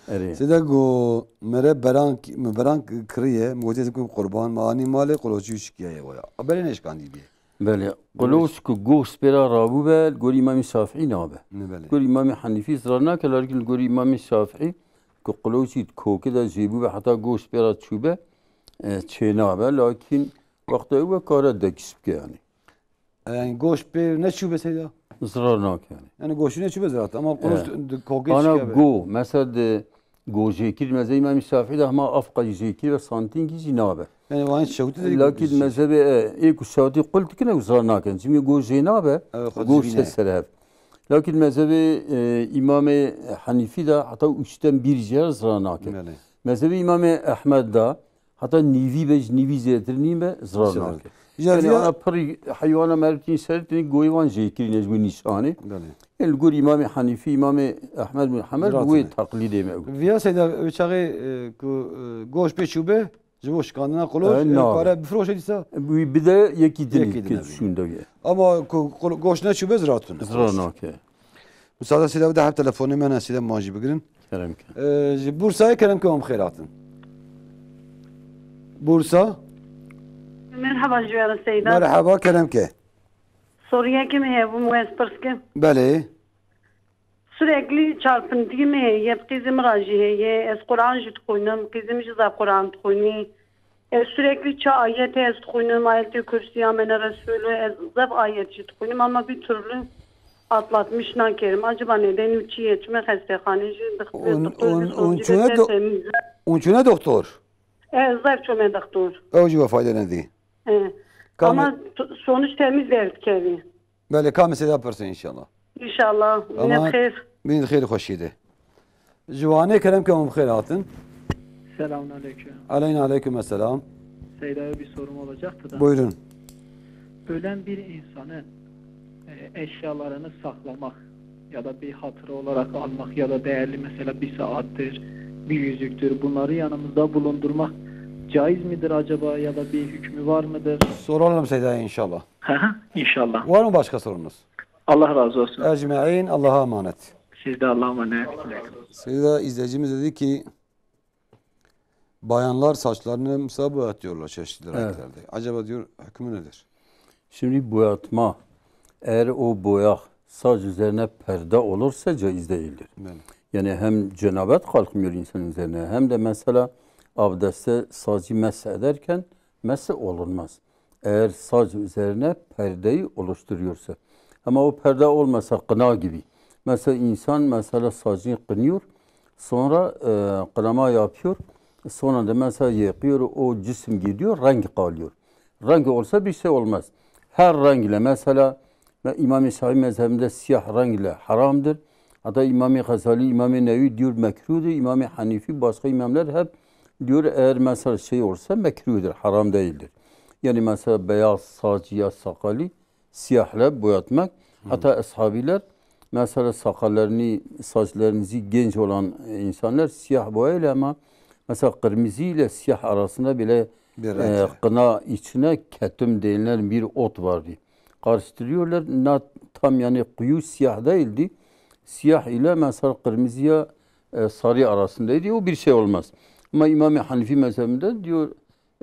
Erê. Sêda go mere berank, me berank kiriye, me gotiye ku qurban, me anî malê, qulocî û şikiyaye waya. A berê neşkandî bîye. Belê. Qulûç ku goşt pê re rabûbe, li gorî Îmamê Şafîî nabe. Ne belê. Li gorî Îmamê Henîfî zirar nake, lakin li gorî Îmamê Şafîî ku qulûçî di kokê de jêbûbe heta goşt pê re çûbe, e, çênabe. Lakin wexta ew e kare degiş bike yani. E, yani goşt pê neçûbe seyda? Zirar nake yani. Yani goştî neçûbe zirar, ama qulûç Evet. di, di kokê Ana çiyabe. Go, mesela di Go jêkirî mezhebê Îmamê Şafîî de hema afqa jî jêkirî ve santîngî jî nabe. Yani wan şewtî de Lakin mezhebê, e, ê ku şewtî qul dikine û zirar nakin. Çimkî go jê nabe, Evet, xwe go dijîne. Şe ser hev. Lakin mezhebê, e, Îmamê Henîfî de heta üçten bir jê re zirar nakin. Belê. Mezhebê Îmamê Ehmed de heta nîvî be, ji nîvî zêdetir nîn be, zirar Zirar. Nake. Ya Yani vîya ana pirî heywana merivtîn sertîn goyê wan jêkirîne ji bo nîşanê. Belê. Yani li gor Îmamê Henîfî, Îmamê Ehmed bin Hanbel, Ziratine. Wê teqlîdê me ew. Viya seyda, ew çaxê, e, ku, e, goş pê çûbe, ji bo şikandina qoloş, E, e, nabe. Kare bifiroşe dîsa. Wî bide yekî dinî Yekî ki dinî. Şûnde ye. Ama ku qol-, goş neçûbe ziratine. Zirar nake. Musade seyda, bir daha telefonê me ne seyda, ma jî bigirin. Kerem ke. E, ji Bursayê kerem ke hûn bi xêr hatin. Bursa. Merhaba, ji we re Seyda. Merhaba, kerem ke. Soriyekê min heye, bûm wez pirs kim. Belê. Sürekli çarpıntı mı heye, qîzê min ra jî heye, ez Quran jî dixwînim, qîzê min jî zaf Quran dixwînî. Ez sürekli çi ayet heye ez dixwînim, ayetê Kursî, Amene Resulü, ez zaf ayet jî dixwînim ama bir türlü atlatmış nakerim. Acaba nedeni çi ye? Çime xestexane jî, doktor jî sonucu çûne do- temiz. Hûn çûne doktor? E, zaf çûme doktor. Ew jî we fayde nedî. E. Ama t- sonuç temiz derdikevî. Belê, ka min sêda pirsin înşallah. Înşallah. Ama Mînet xêr. Mînet xêr xweşî de. Ji Wanê kerem ke hûn bi xêr hatin. Selamun aleyküm. Aleyna aleyküm esselam. Seyda'ya bir sorum olacaktı da. Buyurun. Ölen bir insanın e, eşyalarını saklamak ya da bir hatıra olarak almak ya da değerli mesela bir saattir, bir yüzüktür, bunları yanımızda bulundurmak caiz midir acaba ya da bir hükmü var mıdır? Soralım Seyda'ya inşallah. Hı hı, inşallah. Var mı başka sorunuz? Allah razı olsun. Ecmaîn, Allah'a emanet. Siz de Allah'a emanet. Seyda izleyicimiz dedi ki bayanlar saçlarını mesela boyatıyorlar çeşitli Evet. renklerde. Acaba diyor hükmü nedir? Şimdi boyatma, eğer o boya saç üzerine perde olursa caiz değildir. Belli. Yani hem cenabet kalkmıyor insanın üzerine hem de mesela abdestte sacı mesh ederken mesh olunmaz. Eğer saç üzerine perdeyi oluşturuyorsa. Ama o perde olmasa kına gibi. Mesela insan mesela saçını kınıyor, sonra e, kınama yapıyor, sonra da mesela yıkıyor, o cisim gidiyor, renk kalıyor. Renk olsa bir şey olmaz. Her renk ile mesela ve İmam-ı Şafii mezhebinde siyah renk ile haramdır. Hatta İmam-ı Gazali, İmam-ı Nevevi diyor mekruhdur. İmam-ı Hanifi, başka imamlar hep diyor eğer mesela şey olsa mekruhdur, haram değildir. Yani mesela beyaz saç ya sakali siyahla boyatmak. Hatta ashabiler mesela sakallarını, saçlarını genç olan insanlar siyah boyayla ama mesela kırmızı ile siyah arasında bile Bir renk. E, kına içine ketüm denilen bir ot vardı. Karıştırıyorlar. Na tam yani kuyu siyah değildi. Siyah ile mesela kırmızıya e, sarı arasındaydı. O bir şey olmaz. Ama İmam-ı Hanifi mezhebinde diyor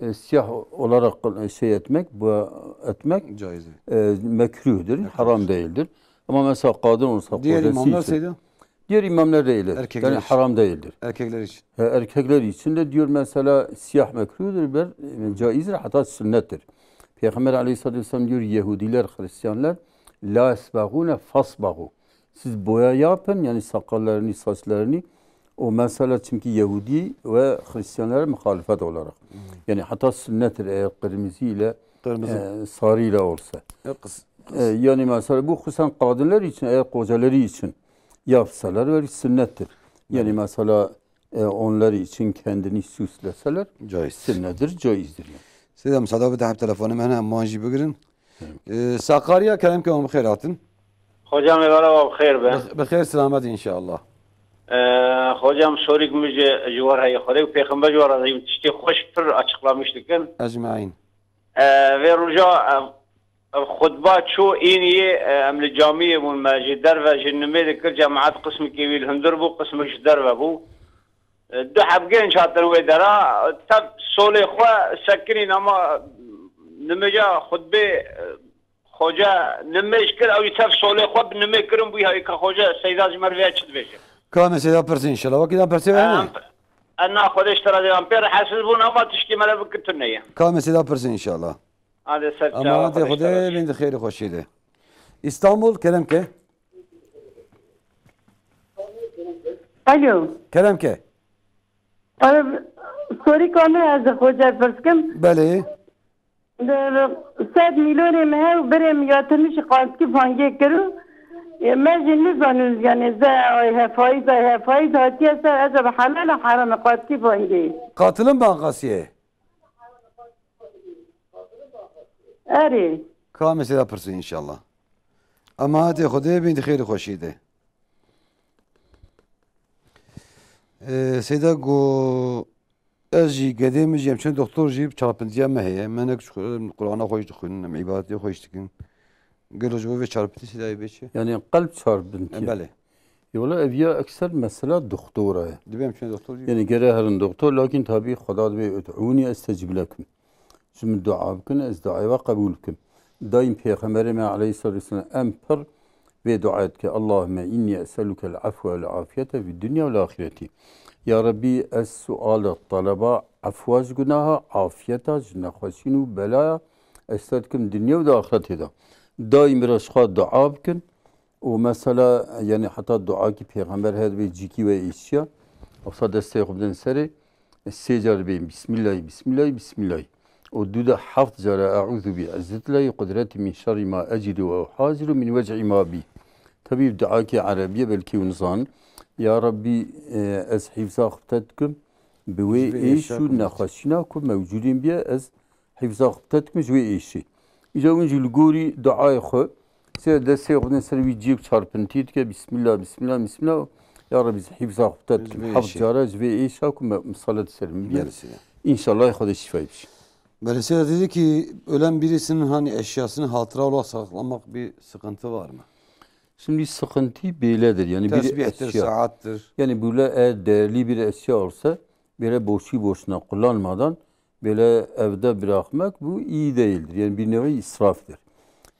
e, siyah olarak e, şey etmek, bu etmek Caiz. e, mekruhdur, haram değildir. Ama mesela kadın olsa Diğer kocası imamlar için, Seyda? Diğer imamlar da öyle. Erkekler Yani için. haram değildir. Erkekler için. E, erkekler için de diyor mesela siyah mekruhdur, ber, e, caizdir, hatta sünnettir. Peygamber aleyhissalatü vesselam diyor Yahudiler, Hristiyanlar la esbagune fasbagu. Siz boya yapın yani sakallarını, saçlarını. O mesela çünkü Yahudi ve Hristiyanlara muhalefet olarak. Yani hatta sünnettir eğer kırmızı ile Kırmızı. e, sarı ile olsa. E, kız- E, yani mesela bu hususen kadınlar için eğer kocaları için yapsalar ve sünnettir. Yani mesela e, onlar için kendini süsleseler Caiz. sünnettir, caizdir yani. Seyda, müsaade bide, hep telefonum hene, em wan jî bigirin. E, Sakarya, kerem ke hûn bi xêr hatin. Hocam, êvara we bi xêr be. Bi, bi xêr selamet inşallah. E, hocam, sorîk min ji, ji we re heye. Xwedê û Pêxember ji we razî bin. Tiştê xweş pir açıklamış dikin. Ecmaîn. E, vê roja, e, xutba çû îniyê, e, em li camiyê bûn, me ji derve ji nimê dikir, cemaet qismekî wî li hundir bû, qismek ji derve bû. E, du heb genç hatin wê dera, tev solê xwe sekinîn, ama nimêja xutbê, e, xoce nimêj kir, ew jî tev solê xwe bi nimê kirin bû, ya ka xoce Seyda ji me re vê çi dibêje? Ka me Seyda pirsin inşallah. Wekî da pirsê we ne? Em, em na Xwedê ji te razî, em pê rehetsiz bûn, ama tiştê me re bikir tune ye. Ka me Seyda pirsin inşallah. Hadi ser çava, Emanetê Xwedê ji te Xwedê razî. Bin di xêrê xweşî de. İstanbul, kerem ke. Alo. Kerem ke. Alo, sorî ka min ez ji xoce pirs kim? Belê. Di sed milyon ê me hev birê min ya tinî jî qatkî fangê kir û, e, me jî nizanin, yani ze ay hefayîz, ay hefayîz hatiye ser, ez bi helal û heram qatkî fangê. Katılım Bankası'ya. Erê. Ka me Seyda pirsin inşallah. Emanetê Xwedê bin di xêr û xweşî de. Ee, Seyda got, ez jî gedê min jî em çin doktor jî çarpintiya me heye. Me nek ji Qur'ana xwe jî dixwînin, em îbadetê xwe jî dikin. Gelo ji bo vê çarpintî Seydayê bê çi? Yani kalp çarpıntı. E, belê. Ya wala ev ya ekser mesela doktora ye. Dibê em çin doktor jî. Yani gere herin doktor, lakin tabii Xweda dibê ud'ûnî estecib lekum. Ji min dua bikin, ez duayê we qebûl bikim. Dayîm Pêxemberê me aleyhissalatu vesselam em pir vê duayê dike: Allahümme inni es'elukel afwe vel afiyete fid dunya vel ahireti. Ya Rabbî, ez suala, taleba efwa ji gunaha, afiyeta ji nexweşîn û belaya ez te dikim dinya û di axiretê de. Daîm bira ji xwe dua bikin. Û mesela, yani heta duakî pêxember her vê cîkî we êşiya. Wisa destê xwe bidin serê. Sê car bê Bismillahî, Bismillahî, Bismillahî. Û du de heft cara Eûzû bi izzetilahî qudretî min şerrî ma ecîdû ew hazirû min wec'î ma bî. Tebî duakê erebî ye, belkî hûn zanin. Ya Rabbî, e, ez hîfza xwe te dikim. Bi wê Ji vê êş êşa û ku mewcûd. nexweşîna ku mewcûdên bîye, ez hîfza xwe te dikim ji wê êşê. Îca hûn jî li gorî duayê xwe, sê destê xwe bidin ser wî ciyê ku çarpintî dike, Bismillah, Bismillah, Bismillah. Ya Rabbî, ez hîfza xwe te Ji dikim. vê Heft êşê. cara ji vê êşa ku me, misalet ser min bîye. Belê sê. İnşallah Xwedê şîfayê bişî. Belê sê, dedi ki ölen birisinin hani eşyasını hatıra olarak saklamak bir sıkıntı var mı? Şimdi sıkıntı böyledir. Yani bir Tesbihtir, eşya. saattir. Yani böyle eğer değerli bir eşya olsa, böyle boşu boşuna kullanmadan böyle evde bırakmak, bu iyi değildir. Yani bir nevi israftır.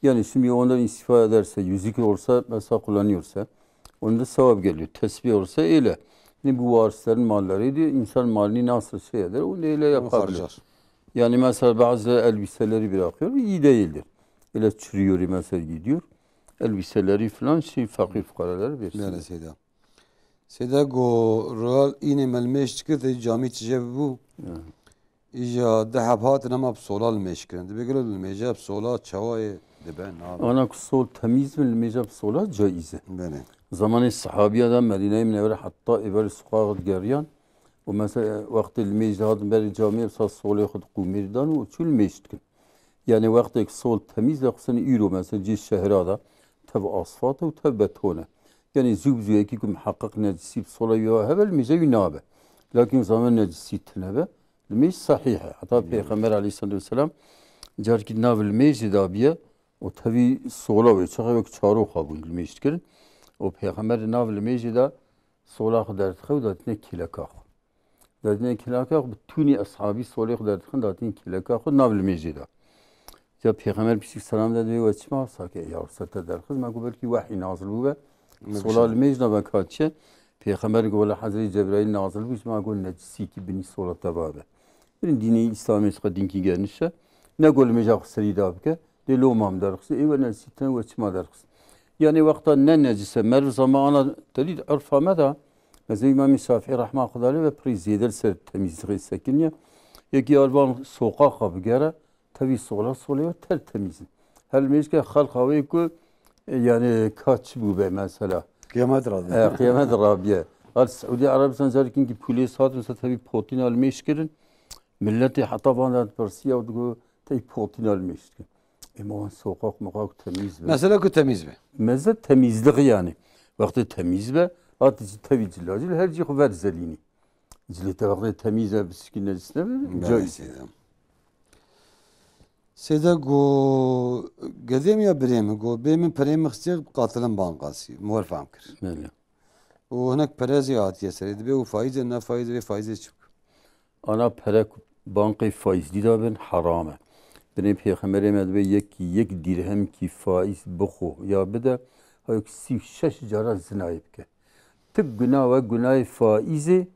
Yani şimdi ondan istifade ederse, yüzük olsa mesela kullanıyorsa, onda sevap geliyor. Tesbih olsa öyle. Şimdi bu varislerin mallarıydı. İnsan malını nasıl şey eder, onu öyle Onu yapabilir. harcar. Yani mesela bazı elbiseleri bırakıyor, iyi değildir. Öyle çürüyor mesela, gidiyor. Elbiseleri falan şey, fakir fukaraları versin. Belê seyda. Seyda go royal înê me li mêj dikir, te camî çije bibû. Ya. Îja di heb hatin, ema bi sola li mêj kirin. Dibê gelo li mêje bi sola çawa yê dibe, nabe? Ana ku sol temîz bin, li mêje bi sola caiz e. Belê. Zamanê sahabiya de Medîneyê Minewere heta êvarê suqax digeriyan. Û mesela wextê li mêj de hatin berê camiyê, wisa solê xwe diqûmîrdan û çû li mêj dikin. Yani wextê ku sol temîz be, xistin îro mesela cê şehra de tev asfalt e û tev beton e. Yani zû bi zû yekî ku miheqeq necisî bi sola wî hebe, li mêje wî nabe. Lakin zaman necisî tune be, li mêj sehîh e. Heta Pêxember aleyhisselatu vesselam carkî nav li mêjê de biye û tevî sola wê çaxê wek çaroxa bûn li mêj dikirin. Û Pêxember di nav li mêjê de sola xwe derdixe û datîne kêleka xwe. Datîne kêleka xwe, bi tûnî eshabî solê xwe derdixin, datîne kêleka xwe nav li mêjê de. Ya Pêxember pişik selam da, divê we çima sake ya wisa te derxist? Me got belkî wehî nazil bûbe. Sola li mêj de be ka çi? Pêxember got, wela Hezretî Cebraîl nazil bû, ji me got necisîkî binî sola te babe. Birin dînê Îslamê ji xwe dînkî geniş e. Ne got li mêja xwe serî da bike. Lê loma min derxist. Ê we necisî tune, we çima derxist? Yani wexta ne necis e, meriv zamana te dît, urfa me de, mesela Îmamê Şafîî rehma Xwedê lê be pirî zêde li ser temîzlixê sekiniye. Yekî arvan soqaxa bigere, tevî sola solê we ter temîz in. Her mêjke xelqa wê ku, e, yani ka çi bûbe mesela. Qiyamete rabiye. E, qiyamete rabiye. Hat Siûdî Erebistan carikinkî polîs hat, mesela tevî potîna li mêj kirin. Milletê heta van de dipirsiya û digot, tey potîna li mêj dikin. Ema wan soqaq moqaq temîz be. Mesela ku temîz be. Meze temîzlik yani. Wextê temîz be, hatî jî tevî cilacil her cî xwe verzelînî. Cilê te wextê temîz e, bisikî necis nebe, Belê caiz. Seyda. Seyda go, gedê min ya birê min, go, bê min perê min xistiye qatilin bankasî. Min wer fehm kir. Belê. Û hinek pere zî hatiye serê. Dibê û faîz e, ne faîz e, vê faîzê çi bû? Ana pere ku bankê faîzlî de bin, heram e. Binê Pêxemberê me dibê yekî yek dîrhemkî faîz bixwe ya bide, ha yek sî û şeş cara zinayê bike. Ti guna we gunayê faîzê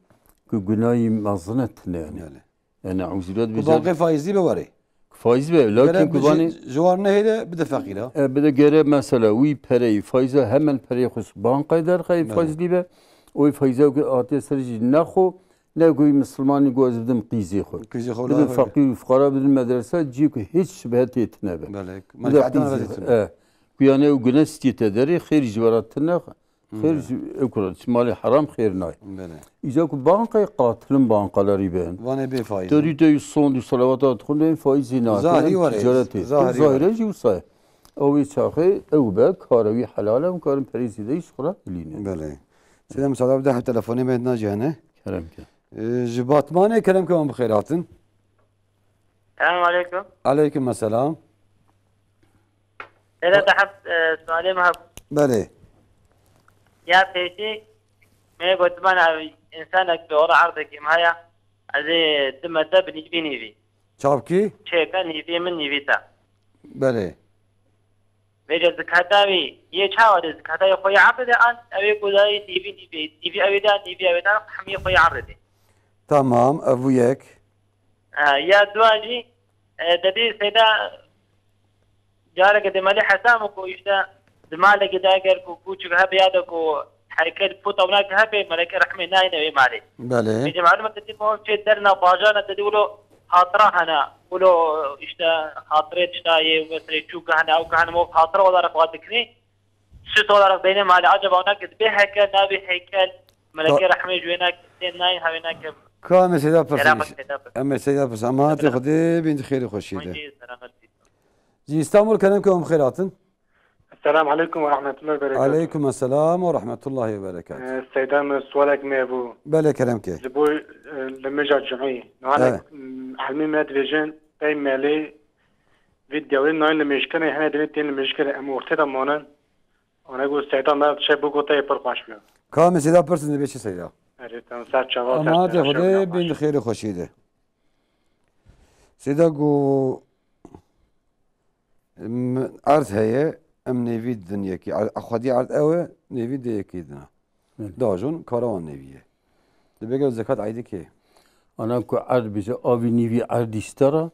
ku gunayî mezin e tine yani. Yani. Yani, eûzubîllah, Ku dibê car bankê faîzlî be werê. Faîz be, lakin Gere ku bi vanê ji, ji wan nehêle bide feqîra. E, bide gere mesela wî pereyî faîza hemen pereyê xwe ji bankayê derxe, Belê. faîzlî be. O faîza ku hatiye ser jî nexwe, ne ku wî misilmanî ku ez bidim qîzê xwe. Qîzê xwe Bidin la feqîr û fuqara, bidin medrese, cî ku hiç şibhe tê tine be. Belê. Bide Menfaatina qîzê, vedîtin. e, ku yani ew gune stî te derê, xêr ji we re tine, Xêr Belê. ji ew kura, ji malê heram xêr nayê. Belê. Îca ku bankayê qatilin bankalarî ben. Vanê bê faîz. Te dî te son du salawata dixwin, faîzî nake, Zahirî em were, ticaretê. zahirî Zahire were. jî wisa ye. Ew wî çaxê ew be, kara wî helal e, em karin perê zêde jî xwe re hilîne. Belê. Seyda, misada bide, heta telefonê me dina cihane. Kerem ke. Ee, ji Batmanê kerem ke, wan bi xêr hatin. Selamun aleyküm. Aleyküm selam. Seyda, te heft, e, sualê me hebû. Belê. Ya pêşî me gotiman, ev însanek bi ora erdekê me heye, ez ê dime te bi nîvî nîvî. Çavkî? Çêke nîvî min nîvî te. Belê. Vêca zikata wî yê çawa de, zikata yê xwe yê erdê de an, ew ê ku dayê nîvî, nîvî, nîvî ew ê de, nîvî ew ê de, hemî yê xwe yê erdê de. Tamam, ev bû yek. E, ya dua jî, e, te dî seyda, careke di malê hesam ku işte di malekê de eger ku kûçik hebe ya de ku heykel puta wina ke hebe, meleke rehmê nayne wê malê. Belê. Vêca malum te dî mov çê derna bajana te dî wilo hatira hene, wilo işte hatire tişta yê, mesela çûk hene, ew hene, mov hatira olarak xwe dikirî. Süs olarak beyne malê. Acaba ona ke dibê heykel, nabê heykel, meleke rehmê ji wê nake, tên nayên hewê nake. Ka em ê seyda pirsin. Kerem inş-, seyda pirsin. Em ê seyda pirsin. Emanetê Xwedê bin, di xêrê xweşiyê de. Xwedê selamet bî. Ji Îstanbul kerem ke em xêr hatin. Esselamu aleykum ve rahmetullahi ve berekatuhu. Aleykum esselam ve rahmetullahi ve berekatuhu. Ee, Seyda, min sualek me bû. Belê, kerem ke. Ji bo, e, limêja cumî. Niha Evet. Elmî me dibêjin, pey melê vî dewrê nayên limêjkirin, hene demê tên limêjkirin, em ortê de manin. Ana got Seyda me çe bû, got te pir xweş bû. Ka em ê seyda pirsin, dibê çi seyda? Erê, tem ser çava, ser Emanetê çava, Xwedê bin, xweş. Di xêrê xweşiyê de. Seyda got, m-, erd heye, em nêvî didin yekî. Er-, xwedî erd ew e, nêvî dê yekî dina. Belê. Dajon, kara wan nêvî ye. Dibê gel zekat eydê kê? Ana ku erd bije, avî nîvî erdî ji te re,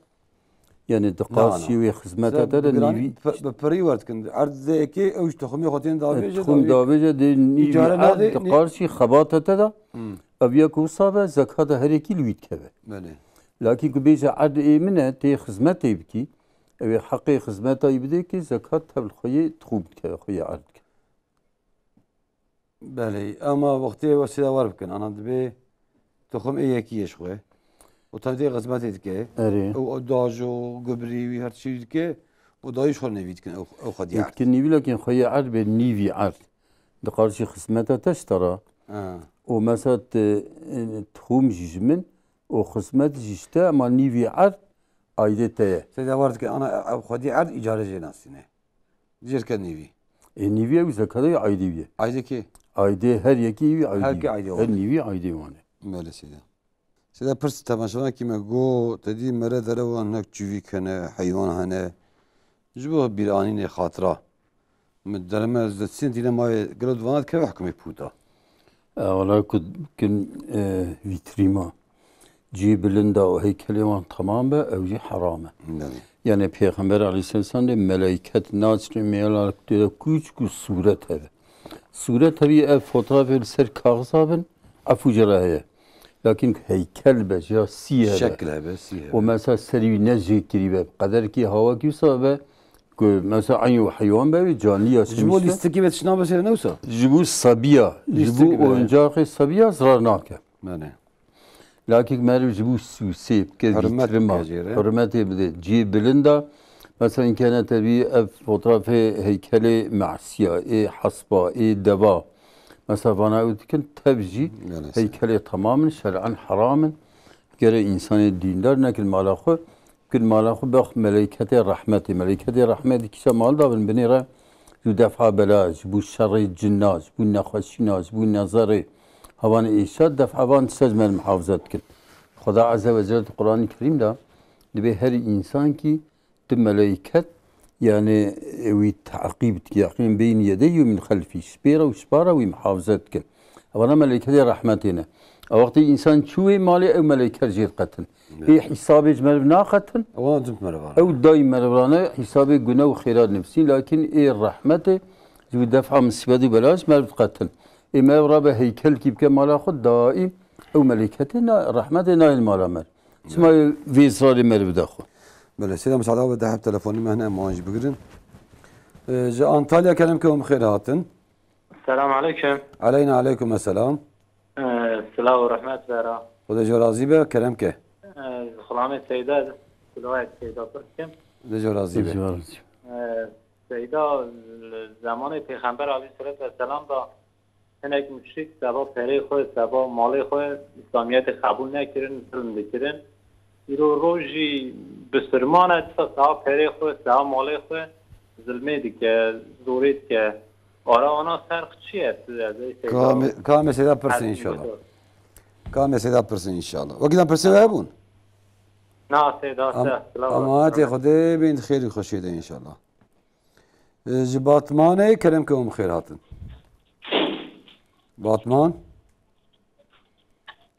yani di Na, qarşî na. wê xizmeta Sen te de bi giranî nîvî bi, bi pirî werdikin. Erd dê yekê, ew ji toxumê xwe tên E, davêje, toxum davê-, davêje, dê nîvî îcare erd nadê, di nî- qarşî xebata te de, Hmm. ev ya ku wisa be, zekata her yekî li wî dikeve. Belê. Lakin ku bêje erd ê min e, tê xizmetê bikî, ew ê heqê xizmeta wî bidê ki zekat tev li xwe yê dixû bidikeve, xwe yê erd dike. Belê, ama wextê wesîle wer bikin, ana dibê toxum ê yekî yê ji xwe. Û tevdê xizmetê dike. Erê. Û o dajo, gubrî wî her tiştî dike. Û dayî ji xwe nêvî dikin ew, ew xwedî erd. Yê dikin nîvî, lakin xwe yê erd bê nîvî erd. Di qarşî xizmeta te ji te re. Ha. Û mesela te, e, toxum jî ji min, û xizmet jî ji te, ema nîvî erd aydê te ye. Seyda wer dike, ana ev xwedî erd îcare jê nasîne. Jêr ke nîvî. Ê nîvî ew zekatê aydê wî ye. Aydê kê? Aydê her yekî wî aydê. Her kê aydê wan e. Her nîvî aydê wan e. Belê seyda. Seyda pirs temaşevanekî me got, te dî mere derewan hinek çivîk hene, heywan hene. Ji bo bîranînê xatira. Min dereme ez destîn dîne mayê gelo divana dikeve hikûmê pûta. E, wala ku kin, e, vîtrîma. Cihê bilind e û heykelê wan temam be, ew jî heram e. Belê. Yani Pêxember aleyhisselam de meleyket naçine mêla tê de kûçik û sûret hebe. Sûret hebî ev fotoğrafê li ser kaxiza bin, efû jê re heye. Lakin heykel be, ya sî hebe. Şekil hebe, sî hebe. Û mesela serî wî ne jêkirî be, qederkî hawakî wisa be, ku mesela eyn û heywan be, wî canlî ya Ji bo simiş be. Lîstikî ve tişna be sê ne wisa? Ji bo sabiya, ji bo Lîstik be. Oyuncaxê sabiya zirar nake. Belê. Lakin meriv ji bo sûsê bike, Hurmet vîtrima, bike jê re. Hurmetê bide, cihê bilind e. Mesela înkene te bî ev fotoğrafê heykelê mehsiya, ê hespa, ê deva. Mesela vana ew dikin tev jî Belê. Heykelê temam in, şer'en heram in. Gere însanê dîndar nekin mala xwe. Kin mala xwe bex meleyketê rehmetê. Meleyketê rehmetê kîşa mal davin binê re ji def'a bela, ji bo şerê cinna, ji bo nexweşîna, ji bo nezerê, hevan êşa def'a van tişta ji me re muhafaza dikin. Xweda Azze ve Celle di Qur'anê Kerîm de dibê her însankî tu meleyket, yani, wî teqîb dike, yaqîn beyni yedeyhi ve min xelfî, ji pê re û ji pa re wî muhafaza dikin. Evana meleyketê rehmetê ne. Ew wextê însan çû wê malê, ew meleyket jê diqetin. Ê hîsabê ji meriv naqetin. Ewana cim meriv vane. Ew dayî meriv rane hîsabê gune û xêra nivîsîn, lakin ê rehmetê ji wî def'a misîbet û bela ji meriv diqetin. Ê meriv rabe heykelkî bike mala xwe, daîm ew meleketê na-, rehmetê nayên mala meriv. Çima vê zirarê meriv de xwe? Belê, seyda, misada be deheb telefonî me hene, em wan jî bigirin. Ee, ji Antalya kerem ke hûn bi xêr hatin. Selam aleykum. Aleyna aleykum esselam. Ee, silav û rehmet vera. Xwedê ji we razî be, kerem ke. Ee, xulamê Seyda, silavek Seyda pir dikim. Xwedê ji we razî be. Ee, Seyda, li zemanê Pêxember aleyhisselatu vesselam da hinek muşrik seba perê xwe, seba malê xwe, îslamiyetê qebûl nekirin, zilm dikirin. Îro rojî bisilman e, disa seba perê xwe, seba malê xwe zilmê dike, zorê dike. Ara wana ferq çi ye? Tu ez ê Seyda Ka me-, ka me Seyda pirsin inşallah. Ka me Seyda pirsin inşallah. Wekî dan pirsê we hebûn? Na, Seyda, Am-, se, silav. Emanetê Xwedê bin, xêr û xweşiyê de inşallah. E, ji Batmanê kerem ke hûn bi xêr hatin. Batman.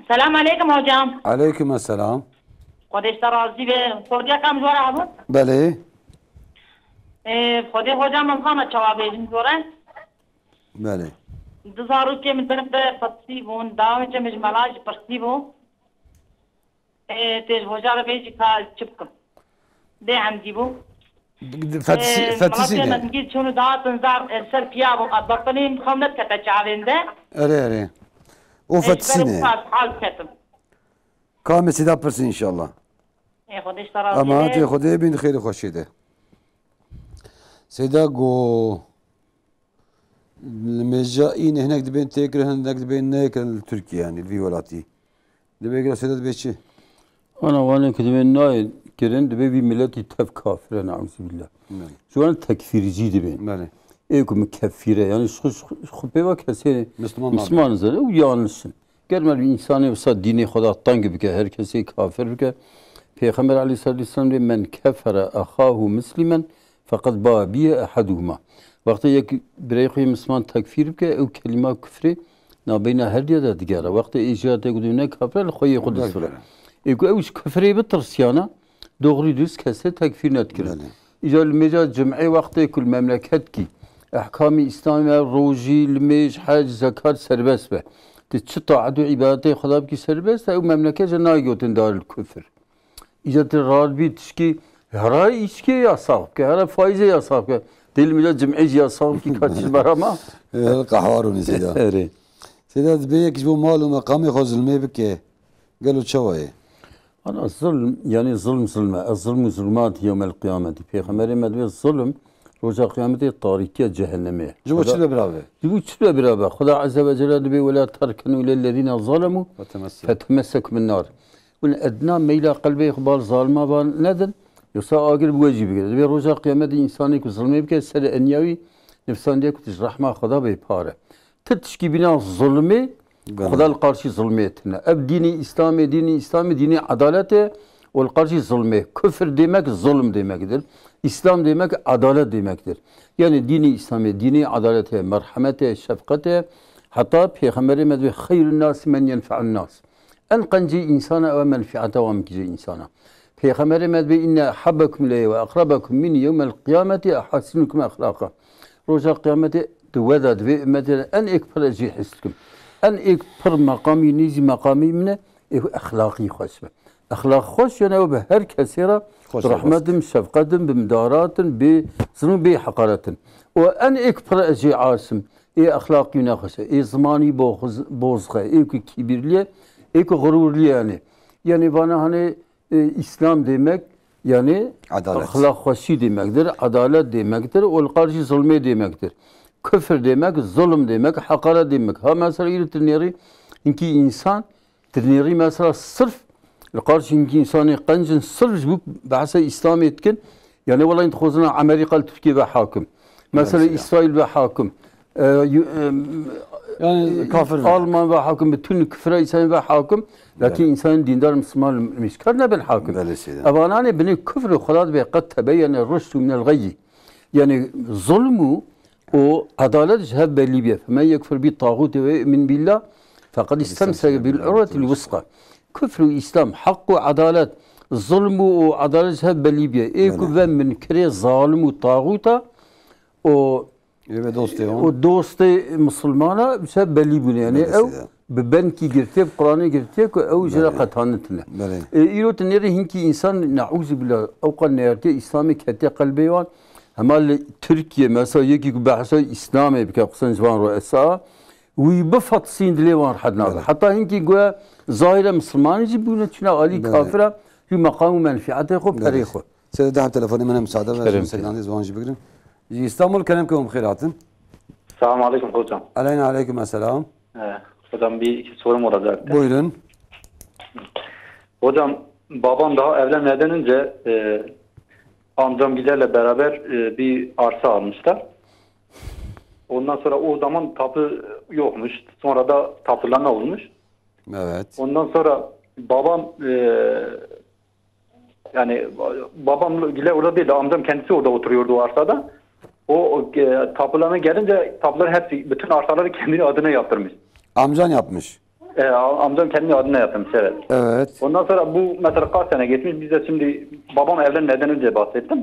Selam aleyküm hocam. Aleyküm selam. Xwedê ji te razî be. Sordiya kam ji we re hebû? Belê. Ee, Xwedê hocam, em xana çawa bêjin ji we re? Belê. Du zarokê min terin de pirsî bûn. Dawên min ji mela jî pirsî bû. Ee, tê ji hoca re bêjî ka ez çi bikim. Bê hemdî bû. Fetisi, Ee, fetisî ne? Min gî çûn û datin zar, e, ser piya bû. Betilî xew nedikete çavên de. Erê, erê. O Ee, ji ber fetisî ne? Wisa ez hal ketim. Ka me sêda pirsî inşallah. Ê Xwedê ji te razî Emanet be. Ê Xwedê bin xêrê xweşê de. Sêda go. Li mêja î ne hinek dibên têkirin, hinek dibên neyê kirin li Tirkiye, yanî li vî welatî. Dibê gelo sêde dibê çi? Ana wane ku dibê nayê kirin, dibê vî miletî tev kafir e, neuzubîllah. Belê. Ji wan tekfîrcî dibên. Belê. Ê ku mukeffîr e, yanî ji xwe, ji xwe, ji xwe pê ve kesê Misliman nabe. Misliman zere û yanliş in. Ger me bi însanê wisa dînê xwe da teng bike, her kesê kafir bike. Pêxember aleyhissalatu vesselam dê, "Men kefere ahahu muslimen feqed ba biye ehaduhuma." Wextê yek birayê xwe yê misliman tekfîr bike, ew kelîma kufrê nabeyna her diya de digere. Wextê ê jî ya te ku dibine kafir e, li xwe yê xwe distire. Ê ku ew ji kufrê bitirsiyana, doğru dürüst kesê tekfîr nedikirin. Belê. Îca li mêja cumê wextê ku li memleket kî ehkamî Îslamê me, rojî, limêj, hec, zekat serbest be. Tu çi taet û îbadetê Xweda bikî serbest e, ew memleket jî nayê gotin daril kufr. Îca tu radibî tişkî, hera îçkê yasax bike, hera faîzê yasax bike. Tê li mêja cumê jî yasax bikî, ka çi bera ma? Qehwa rûnî sêda. Erê. Sêda dibê yek ji bo mal û meqamê xwe zilmê bike. Gelo çawa ye? Ana zulm, yani zulm zulme. Ez zulmû zulmat yewmel qiyameti. Pêxemberê me dibê zulm roja qiyametê tarîtiya cehennemê ye. Ji bo çi be birabe? Ji bo çi be birabe? Xuda Azze ve Celle dibê, "Wela terkenu lellezîne zalemû fetemessekumun nar." Win edna meyla qelbê xwe bal zalima van nedin. Yoksa agir bi we jî bigire. Dibê roja qiyametê însanê ku zulmê bike ser enya wî nifsandiye ku tu ji rehma Xuda bê pare. Ti tişkî bîna zulmê, Belê. Xuda li qarşî zulmê tune. Ev dînî Îslamê, dînî Îslamê, dînî edaletê û li qarşî zulmê. Kufr demek zulm demektir. Îslam demek adalet demektir. Yani dînî Îslamê, dînî edaletê, merhemetê, şefqetê, heta Pêxemberê me dibê, "Xeyrun nasi men yenfe'un nas." En qencî însana ew e menfiata wan bikîje însana. Pêxemberê me dibê, "Inne ahabbekum ileyye ve aqrabekum minni yewmel qiyameti ahasinukum exlaqa." Roja qiyametê di we de, di vê ummetê de en êk pir ez jê hez dikim. En êk pir meqamî nêzî meqamî min e, ê exlaqî xweş be. Exlaq xweş yani ew bi her kesê re Xweş bi rehmet in, şefqet in, bi midarat in, bê zilm, bê heqaret in. Û en êk pir ez jê asim, ê exlaqî nexweş e, ê zimanî boz-, bozx e, ê ku kîbirlî ye, ê ku xurûrlî ye yani. Yani vana hani e, Îslam demek, yani Adalet. Exlaq xweşî demektir, edalet demektir, û li qarşî zulmê demektir. Kufr demek, zulm demek, heqaret demek. Ha mesela îro tu nêrî hinkî însan, tu nêrî mesela sirf li qarşî hinkî însanê qenc in, sirf ji bo behsa Îslamê dikin, yani wela dixwazin Amerîka li Tirkiye be hakim. Mesela Mesela. Îsraîl be hakim. E, yu-, e, Yani e, kafir be. Alman ve hakim, bütün küfre insan ve hakim. Lakin Evet. insanın dindar Müslüman müşkar ne ben hakim. Belê seyda. Evanane bini küfrü Xuda be qed tebeyyene rüştü minel gayyi. Yani zulmü o adalet ji hev belli bir. Femen yekfur bi tağuti ve yu'min billah fekad istemseke bil urvetil vuska. Küfrü İslam, hak û adalet, zulmü û adalet ji hev belî bûye. Ê ku Belê. ve minkirê zalim û taxûta û Ê ve dostê wan. û dostê misilmana ji hev belî bûne. Yani Belê ew seyda. bi benkî girtiye, bi Quranê girtiye ku ew ji re Belê. qetandin tine. Belê. Ê, îro tu nêrî hinkî însan, neûzubîllah, ew qan neyartiye Îslamê ketiye qelbê wan. Hema li Tirkiye, mesela yekî ku behsa Îslamê bike, qisên ji van ruesa, wî bifetisîn dilê wan rehet nabe. Belê. Heta hinkî goya zahîre misilmanî jî bûne, çûne alî Belê. kafira, jî meqam û menfiatê xwe, Belê. perê xwe. Seyda, dehem telefonê min e, müsaade ver, Kerem ji Seyda ke. Nêz wan jî bigrim. Ji İstanbul kerem ke hûn bi xêr hatin. Selamun aleyküm hocam. Aleyna aleyküm esselam. Ee, hocam bir iki sorum olacaktı. Buyurun. Hocam babam daha evlenmeden önce e, amcamgillerle beraber e, bir arsa almışlar. Ondan sonra o zaman tapu yokmuş. Sonra da tapulanma olmuş. Evet. Ondan sonra babam e, yani babam bile orada değil de amcam kendisi orada oturuyordu o arsada. O, o, e, tapularına gelince tapuları hepsi, bütün arsaları kendi adına yaptırmış. Amcan yapmış. E, a- amcam kendi adına yaptırmış, evet. Evet. Ondan sonra bu mesela kaç sene geçmiş, biz de şimdi babam evlenmeden önce bahsettim.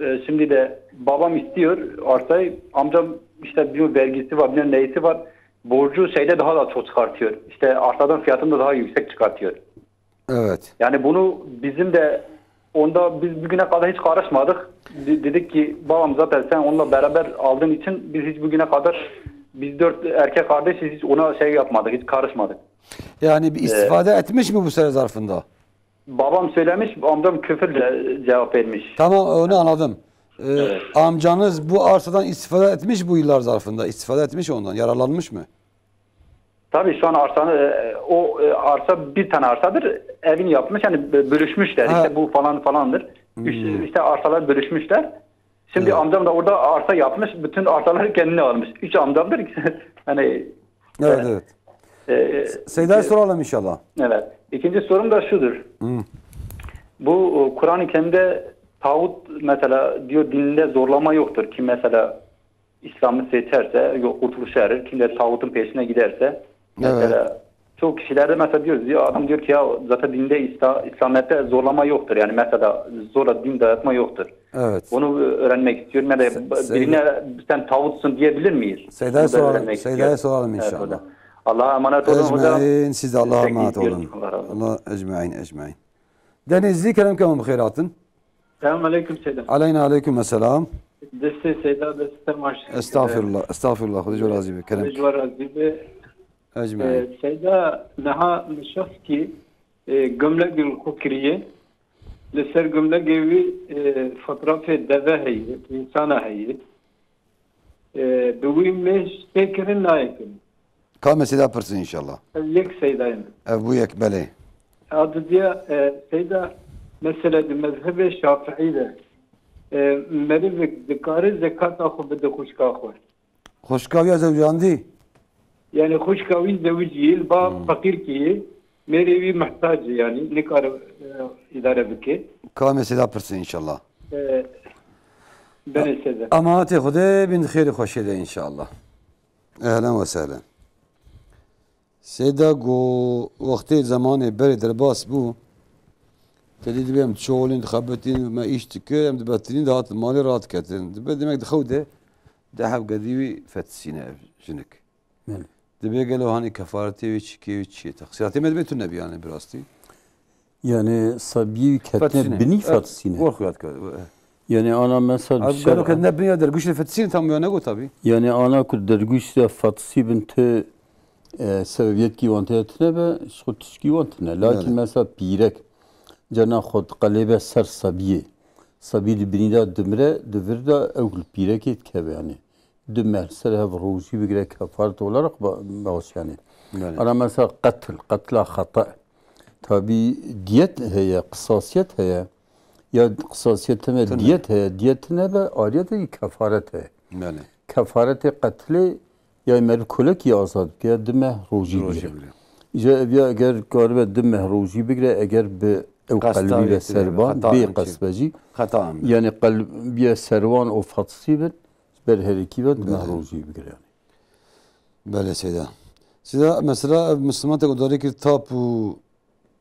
E, şimdi de babam istiyor arsayı, amcam işte bir vergisi var, bir neyisi var. Borcu şeyde daha da çok çıkartıyor. İşte arsadan fiyatını da daha yüksek çıkartıyor. Evet. Yani bunu bizim de onda biz bugüne kadar hiç karışmadık. De- dedik ki babam zaten sen onunla beraber aldığın için biz hiç bugüne kadar biz dört erkek kardeşiz, hiç ona şey yapmadık, hiç karışmadık. Yani bir Ee, istifade etmiş mi bu süre zarfında? Babam söylemiş, amcam küfürle cevap vermiş. Tamam, onu anladım. Ee, Evet. Amcanız bu arsadan istifade etmiş bu yıllar zarfında. İstifade etmiş ondan, yararlanmış mı? Tabii şu an arsanı, e, o e, arsa bir tane arsadır. Evini yapmış, yani bö- bölüşmüşler. Ha. İşte bu falan falandır. Üç, Hmm. işte arsalar bölüşmüşler. Şimdi Evet. amcam da orada arsa yapmış, bütün arsaları kendine almış. Üç amcamdır. Hani Evet, e, evet. e, Seyda'ya e, soralım inşallah. Evet. İkinci sorum da şudur. Hmm. Bu e, Kur'an-ı Kerim'de tağut mesela diyor, dininde zorlama yoktur. Kim mesela İslam'ı seçerse, yok, kurtuluşa erer. Kim de tağutun peşine giderse, Evet. mesela çoğu kişilerde mesela diyoruz, diyor, adam diyor ki ya zaten dinde İsla, İslamiyet'te zorlama yoktur. Yani mesela zorla din dayatma yoktur. Evet. Onu öğrenmek istiyorum. Yani Se- birine Seyda- sen tağutsun diyebilir miyiz? Seyda'ya Bunu da soralım, öğrenmek Seyda'ya istiyorum. soralım Evet, inşallah. hocam. Allah'a emanet olun hocam. Ecmaîn, siz de Allah'a Sürekli emanet izliyoruz. olun. Allah razı olsun. Allah ecmaîn, ecmaîn. Denizli, kerem ke hûn bi xêr hatin. Selam aleyküm Seyda. Aleyna aleyküm selam. Destê Seyda, destê te maş. Estağfirullah, estağfirullah. Xwedê ji we razî be, kerem. Xwedê ji we razî be. Ecmaîn. Ee, Seyda, niha min şexskî, e, gumlegê li xwe kiriye. Li ser gumlegê wî, e, fotoğrafê deve heye, insana heye. E, bi wî mêj tê kirin nayê kirin. Ka mesele pirsin inşallah. Ez yek Seyda yim. Ev bû yek, belê. A didiya, e, Seyda, mesela di mezhebê Şafiî de, e, merivek dikare zekata xwe bide xwişka xwe. Xwişka wî ya zewcandî? Yani xwişka wî zewicî, li ba Hmm. feqîr kiriye, mêrê wî mihtac e yani, nikare, e, îdare bike. Ka mesele pirsin inşallah. E, Benê Seyda. Emanetê Xwedê bin xêrê xweşê de inşallah. Ehlen ve sehlen. Seyda got, wextê zemanê berê derbas bû, te dî dibê em diçolîn, dixebitîn, me îş dikir, em dibetilîn, dihatin malê radiketin. Dibe demek di xew de, di hev gedî wî fetisîne ev jinik. Belê. Dibê gelo hanî kefaretê wî çi, kê wî çi ye? Teqsîratê me dibê tu nebî yani bi rastî. Yani sabiyê wî ketine Fetisîne. binî E, fetisîne. Wor xuya dike. Yani ana mesela Abi bir şey gelo ketine binî ya dergûşê fetisîne tam ya nego tabii. Yani ana ku dergûş de fetisî bin tu, e, sebebiyet ki wan tê tine be, şo tişkî wan tine. Lakin Belê. mesela pîrek, cana xwe diqelêbe ser sabiyê. Sabî di binî de dimire, di vir de ew li pîrekê dikeve yani. Du meh ser hev rojî bigire kefaret olarak ba-, baş yani. Belê. Ana mesela qetl, qetla xeta. Tabi diyet heye, qisasiyet heye. Ya qisasiyet tine Tune. diyet heye, diyet tine be, ariyet heye, kefaret heye. Belê. Kefaretê qetlê ya meriv kolekî azad bike, ya du meh rojî Rojî bigire. bigire. Îca ev ya eger karibe du meh rojî bigire, eger bi ew Qesta qelbî ve wî tune, serban, xeta bê em çi? qesbe jî. Xeta em. Yani qelbiye serwan û fatisî bin, Ber herikî ve Belê. meh rojî bigire yani. Belê Seyda. Seyda, mesela ev Müslüman tek darê kir tap û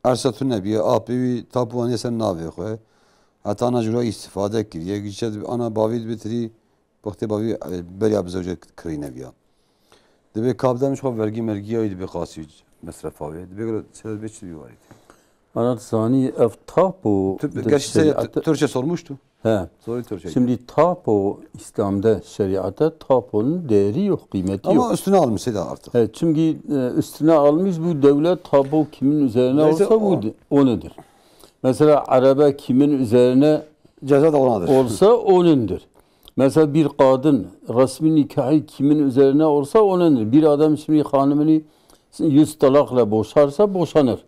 ersa tune biye, apê wî tap û aniye ser navê xwe. Heta ana jûra îstîfade kiriye. Gişe ana bavî dibe tirî, wextê bavî, e, beriya bi zewce kirî nebiya. Dibê kap demiş xwe vergî mergî ya wî dibê qasî mesrefa wê. Dibê gelo Seyda dibê çi dibî warî? Ana zanî ev tap û Tu, di gerçi Seyda, şerîata Türkçe sormuştu. He. Soruyu Türkçe. Şimdi tapo İslam'da, şeriatta taponun değeri yok, kıymeti Ama yok. üstüne almış Seyda artık. Evet, çünkü, e, üstüne almış bu devlet tapo kimin üzerine Neyse, olsa bu o de-, onudur. Mesela araba kimin üzerine Ceza da onadır. olsa onundur. Mesela bir kadın resmi nikahı kimin üzerine olsa onundur. Bir adam şimdi hanımını yüz talakla boşarsa boşanır.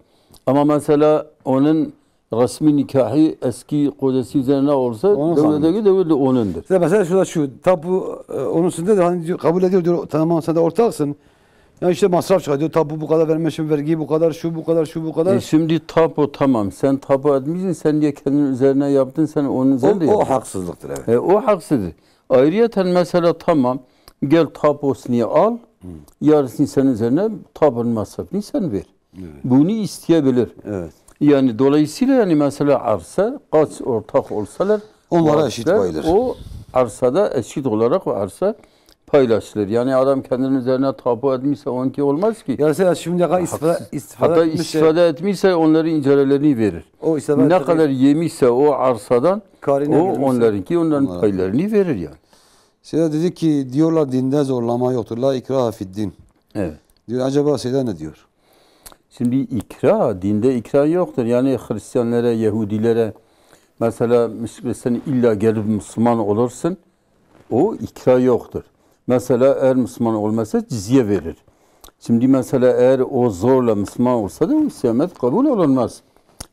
Ama mesela onun resmi nikahı eski kocası üzerine olsa Onun devlet hanımı. de, devlet de onundur. Size mesela şurada şu tapu, e, onun üstünde de hani diyor, kabul ediyor diyor, tamam sen de ortaksın. Ya işte masraf çıkartıyor. Tapu bu kadar vermişim, vergi bu kadar, şu bu kadar, şu bu kadar. E şimdi tapu tamam. Sen tapu etmişsin, sen niye kendin üzerine yaptın, sen onun O, üzerine o yaptın. Haksızlıktır, evet. E, o haksızdır. Ayrıyeten mesela tamam, gel tapusunu al, yarısını sen üzerine, tapunun masrafını sen ver. Bunu isteyebilir. Evet. Yani dolayısıyla yani mesela arsa kaç ortak olsalar Onlara o eşit arsa, paydır. O arsada eşit olarak o arsa paylaşılır. Yani adam kendinin üzerine tapu etmişse onunki olmaz ki. Yani sen şimdi kadar istifade, Haksız. istifade Hatta etmişse istifade etmişse onların icarelerini verir. O istifade Ne etmiş- kadar yemişse o arsadan Karine o girmişse- onlarınki onların Onlara. paylarını verir yani. Seyda dedi ki diyorlar dinde zorlama yoktur. La ikrahe fid din. Evet. Diyor acaba Seyda ne diyor? Şimdi ikrah, dinde ikrah yoktur. Yani Hristiyanlara, Yahudilere mesela sen illa gelip Müslüman olursun, o ikrah yoktur. Mesela eğer Müslüman olmasa cizye verir. Şimdi mesela eğer o zorla Müslüman olsa da o İslamiyet kabul olunmaz.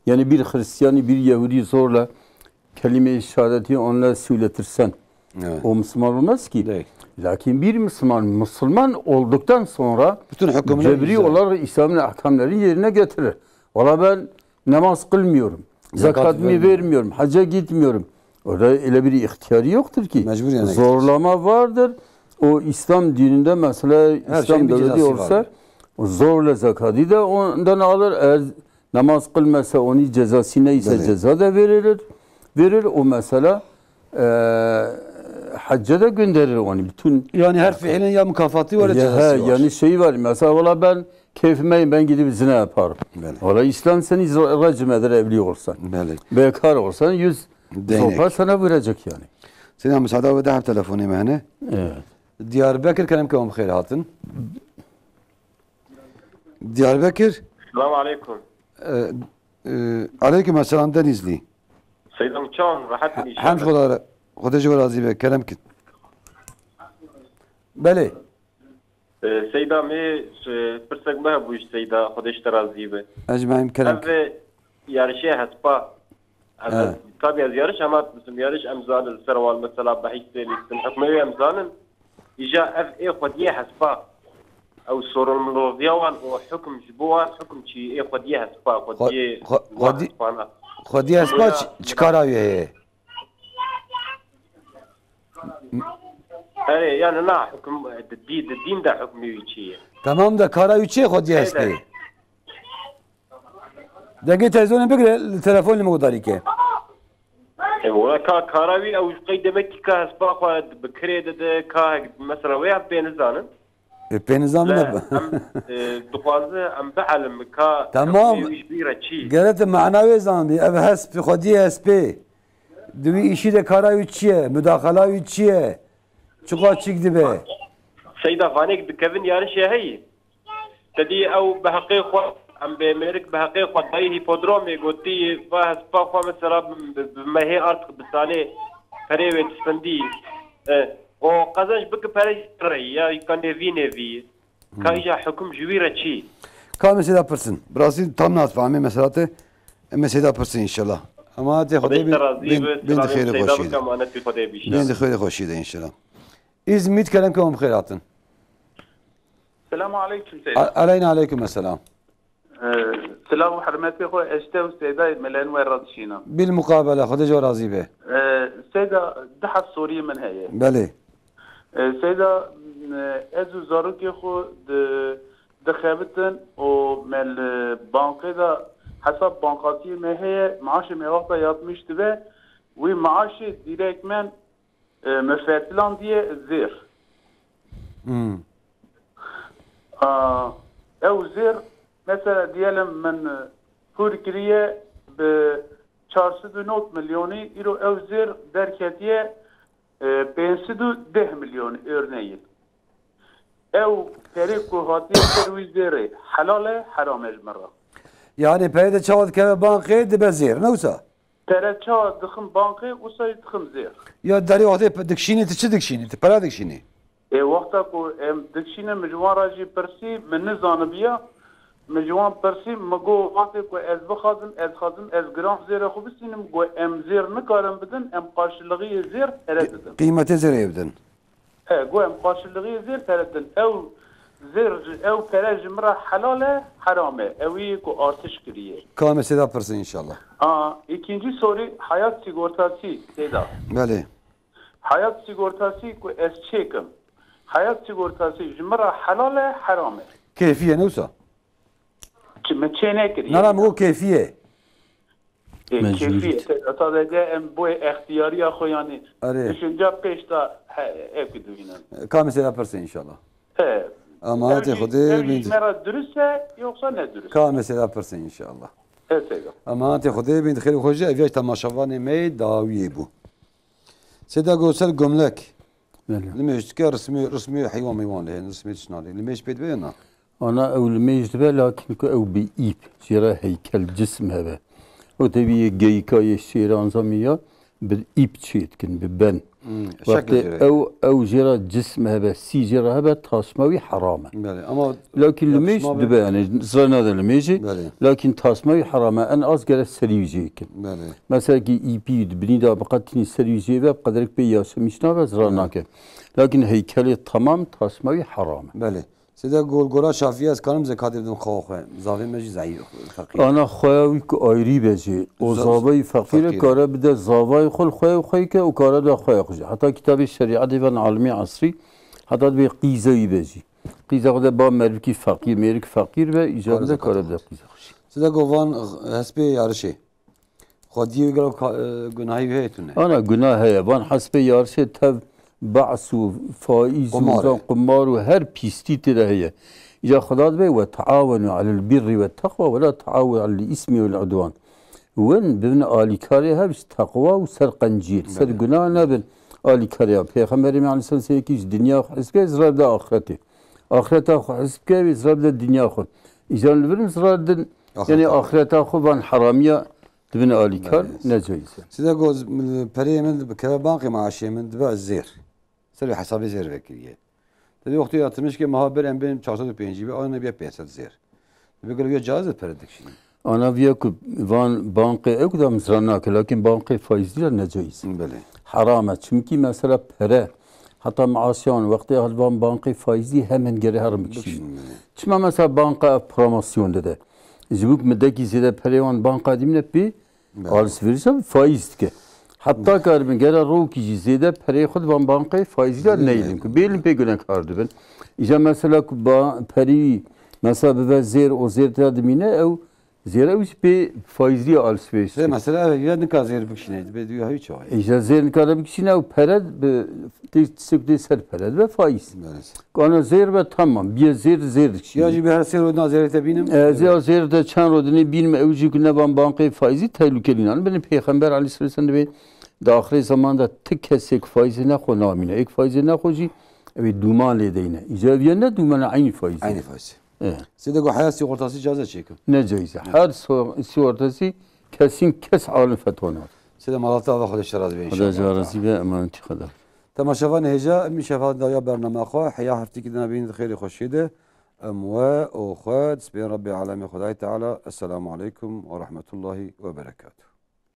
Yani bir Hristiyanı, bir Yahudi zorla kelime-i şehadeti onunla söyletirsen Evet. o Müslüman olmaz ki. Değil. Lakin bir Müslüman, Müslüman olduktan sonra Bütün hükümler cebri güzel. olarak İslam'ın ahkamlarını yerine getirir. Valla ben namaz kılmıyorum. Zekat Zekatımı vermiyorum. vermiyorum. Hacca gitmiyorum. Orada öyle bir ihtiyarı yoktur ki. Mecbur yani Zorlama vardır. O İslam dininde mesela Her İslam şeyin bir devleti cezası olsa vardır. zorla zekatı da ondan alır. Eğer namaz kılmasa onun cezası neyse Böyle. Ceza da verilir. Verir o mesela e, hacca da gönderir onu. Bütün Yani her fiilin ya mükafatı var ya Ya, cezası he, var. Yani şey var. Mesela valla ben keyfime ben gidip zina yaparım. Böyle. Valla İslam seni z- rejim eder evli olsan. Böyle. Bekar olsan yüz Değnek. Sopa sana vuracak yani. Seyda müsaade ve daha telefonu mehne. Evet. Diyarbakır kerem ke xêr hatin. Diyarbakır. Selamun aleyküm. E, e, aleyküm selam Denizli. Seyda Uçan, rahat mı Hem şu kadar Xwedê ji we razî be, kerem kin. Belê. Seyda me pirsek me hebû ji Seyda, Xwedê ji te razî be. Ez ji me kerem kin. Ev yarişê hespa. Ez, He. Tabî ez yarış hema dibisim, yarış em zanin li ser wan mesela behîsê lîstin. Hukmê wê em zanin. Îja ev ê xwediyê hespa. Ew sorumluluğiya wan û hukm ji bo wan hukm çi ê xwediyê hespa, xwediyê xwe-, wan xwedî-, hespana. Xwediyê hespa Boya çi, çi kara wî heye? Erê, yani na hukm, di dî-, di dîn de hukmê wî çi ye? Tamam da kara wî çi ye xwediyê Hey, hespê? hey. Dengê televizyonê bigire, li telefon li min gudarî ke. E, wala ka kara wî ew qey demek ki ka hespa xwe bi kirê dide, ka mesela wê em pê nizanin. E, pê nizam Le ne? em, e, dixwaze em bielin ka Tamam. hukmê wî ji bî re çi? Gere te mana wê zandî. Ev hesp, xwediyê hespê. Di wî îşî de kara wî çi ye? Mudaxala wî çi ye? Çiqa çîk dibe? Seyda, vanêk dikevin yarişê heyî. Te dî ew bi heqê xwe, em bê mêrik bi heqê xwe dayî hîpodromê gotî, va hespa xwe mesela bi, bi, bi mehê art bi salê perê wê difindî. E, o qezenc bike pere rey ya ka nêvî nêvî. Ka îja hukm ji wî re çi? Ka em ê Seyda pirsin. Bi rastî tam nas fahmê mesela te. Em ê Seyda pirsin inşallah. Emanetê Xwedê Xwedê bin, te razî bin, be, bin di selamê xêrê Seyda xweşî bike, de. emanetê Xwedê bî. Bin di xêrê xweşî de inşallah. Îzmît kerem ke hûn bi xêr hatin. Selamu aleyküm Seyda. A-, Aleyna aleyküm esselam. Ee, Silav û hurmetê xwe ez ji te û Seydayê Melen we re dişînim. Bil mukabele, Xwedê ji we razî be. Ee, Seyda, du heb soriyê min heye. Belê. Ee, Seyda, e, ez û zarokê xwe di, dixebitin û me li bankê de hesab bankatiyê me heye, maaşê me wexta yatmiş dibe, wî maaşê dîrek men e, me fetilandiye zêr. Hmm. A, ew zêr, mesela diyelim min, e, pûr kiriye bi çar sed û nod milyonî, îro ew zêr derketiye, e, pênc sed û deh milyonî örneğin. Ew perê ku hatiye ser wî zêrê, helal e, heram e ji min re? Yani peyê de çawa dikeve bankê dibe zêr, ne wisa? Pere ça dixim bankê, wisa dixim zêr. Ya derê wextê pe-, dikşînî, tu çi dikşînî? Tu pera dikşînî? Ê wexta ku em dikşînin, min ji wan re jî pirsî, min nizanibiya. Min ji wan pirsî, min got, wextê ku ez bixwazim, ez dixwazim ez gram zêrê xwe bistînim, got, em zêr nikarin bidin, em qarşilixiyê zêr pere didin. Qîmetê zêrê bidin. He, got, em qarşilixiyê zêr pere didin. Ew Zêr, ew pere ji min re helal e, heram e? Ew ê ku artiş kiriye. Ka em ê Seyda pirsin inşallah. A, ikinci soru, hayat sigortası, Seyda. Belê. Hayat sigortası ku ez çêkim. Hayat sigortası ji min re helal e, heram e? Keyfiye ne wisa? Çi min çê nekiriye. Nara min got keyfiye. E, Mecbûrî. Keyfiye. Te, ta de em boy extiyariya xwe yani. Erê. Düşünce pêş de he, ev ki dibînin. Ka em ê Seyda pirsin inşallah. He. Emanetê Xwedê bîn. Ev ji me re dirust e, yoksa ne dirust? Ka em ê Seyda pirsin inşallah. He, Seyda. Emanetê Xwedê bîn, xêr û xweşî, ev ya temaşevanê me yê dawiyê bû. Seyda got ser gomlek. Belê. Limêj dike, rismê, rismê heywan meywan lê hene, rismê tişna lê. Limêj pê dibe ya na? Ana ew limêj dibe, lakin ku ew bi îp, jê re heykel, cism hebe. Ew tevî yê geyika, yê şêran zamî ya, bi îp çê dikin, bi ben. Hmm, şekil Wextê jê re. Ew, ew jê re cism hebe, sî jê re hebe, tasma wî heram e. Belê, ama Lakin limêj yapışma be- dibe, yani zira nade limêjê, Belê. Lakin tasma wî heram e, en az gere serî wî jê kin. Belê. Mesela ki îpî di binî de bi qetînî serî wî jê be, bi qederek pê yaşemîş nabe, zira Belê. Nake. Lakin heykelê tamam tasma wî heram e. Belê. Sêde gol gola Şafî ez karim zekatê bidim xewa xwe. Zavê me jî zayîf, feqîr. Ana xweya wî ku ayrî be jî. O Za- zavayî feqîr e, feqîr e. Kare bide zavayê xwe li xweya xwe ke û kare da xweya xwe jî. Heta kitabê şerîetê van alimê esrî, heta dibê qîza wî be jî. Qîza xwe de ba mervikî feqîr, mêrik feqîr be, îcar Kare bide zekatê kare bide xwe. Qîza xwe jî. Sêde go van hespê yarişê. Xwediyê wî gelo ka-, e, gunahî wî heye tune? Ana gunah heye. Van hespê yarişê tev be's û faiz û Qumar zan e. Qumar û her pîstî tê de heye. Îca Xweda dibe, "Ve taawenu alel birri ve teqwa ve la taawenu alel ismi vel udwan." Win bibin alîkarê hev ji teqwa û ser qenciyê, ser Belê. Gunah nebin alîkarê hev. Pêxemberê me aleyhisselam sêkî ji dinya xwe hesbe zirar de axretê. Axreta xwe hesb ke wê zirar de dinya xwe. Îca li vir zirar din, Axreta yani xwe. Axreta xwe van heramiya Dibin alîkar Belê. Ne caiz e. Sêde go, pereyê min bikeve bankê maaşê min dibe zêr. Ser wê hesabê zêr vekiriye. Dibê wextê yatırmış ke meha ber em bên çar sed û pêncî be, ana biye pênc sed zêr. Dibê gelo ya caiz e pere dikişînin? Ana viya ku van bankê ew ku da min zira nake, lakin bankê faizî re ne caiz e. Belê. Heram e. Çimkî mesela pere, heta maaşan, wextê hat van bankê faizî hemen gere herin bikişînin. Bikişînin, belê. Çima mesela banka ev promosyon dide? Ji bo ku midekî zêde perê wan banka dîmine pê Belê. Alışverişe faîz dike. Heta Belê. Karibin gere rokî jî zêde pereyê xwe di van bankayê faîzî de Zêde neynin ku neynin. Bêlin pê gunekar dibin. Îja mesela ku ba-, perî mesela bibe zêr, o zêr tê dimîne, ew zêr ew jî pê faîzî alışveriş Zê dike. Mesela ev ya nika zêr bikişîne, dibê diyor hewî çawa. Îja zêr nikare bikişîne, ew pere bi tê tiştek tê ser pere dibe faîz. Belê. Kana zêr be tamam. Biye zêr, zêr dikişîne. Ya jî bi her sê roj na zêrê te bînim. E, ez ya zêr de çend roj dinê bînim, ew jî ku nevan bankê faîzî tehlûkelî nan. Binê Pêxember aleyhisselam dibê di axirê zaman de ti kesê ku faîzê nexwe namîne. Êk faîzê nexwe jî ew ê dûman lê deyne. Îca ev ye ne dûmana eynî faîzê. Eynî faîzê. E. Sêde ku heya sîgortasî caze çêkim. Ne caiz e. Her so-, sîgortasî kesîn kes alim fetwa nade. Sêde malata ve Xwedê şeraz be Xwedê inşallah. Razî be, emanetî Xwedê. Temaşevanê hêja, em îşev hat dawiya bername xwe, heya heftekî din bînin di xêrê xweşiyê de. Em we û xwe dispên Rebbê Alemê Xwedayê Teala. Esselamu aleykum ve rahmetullahi ve berekatuh.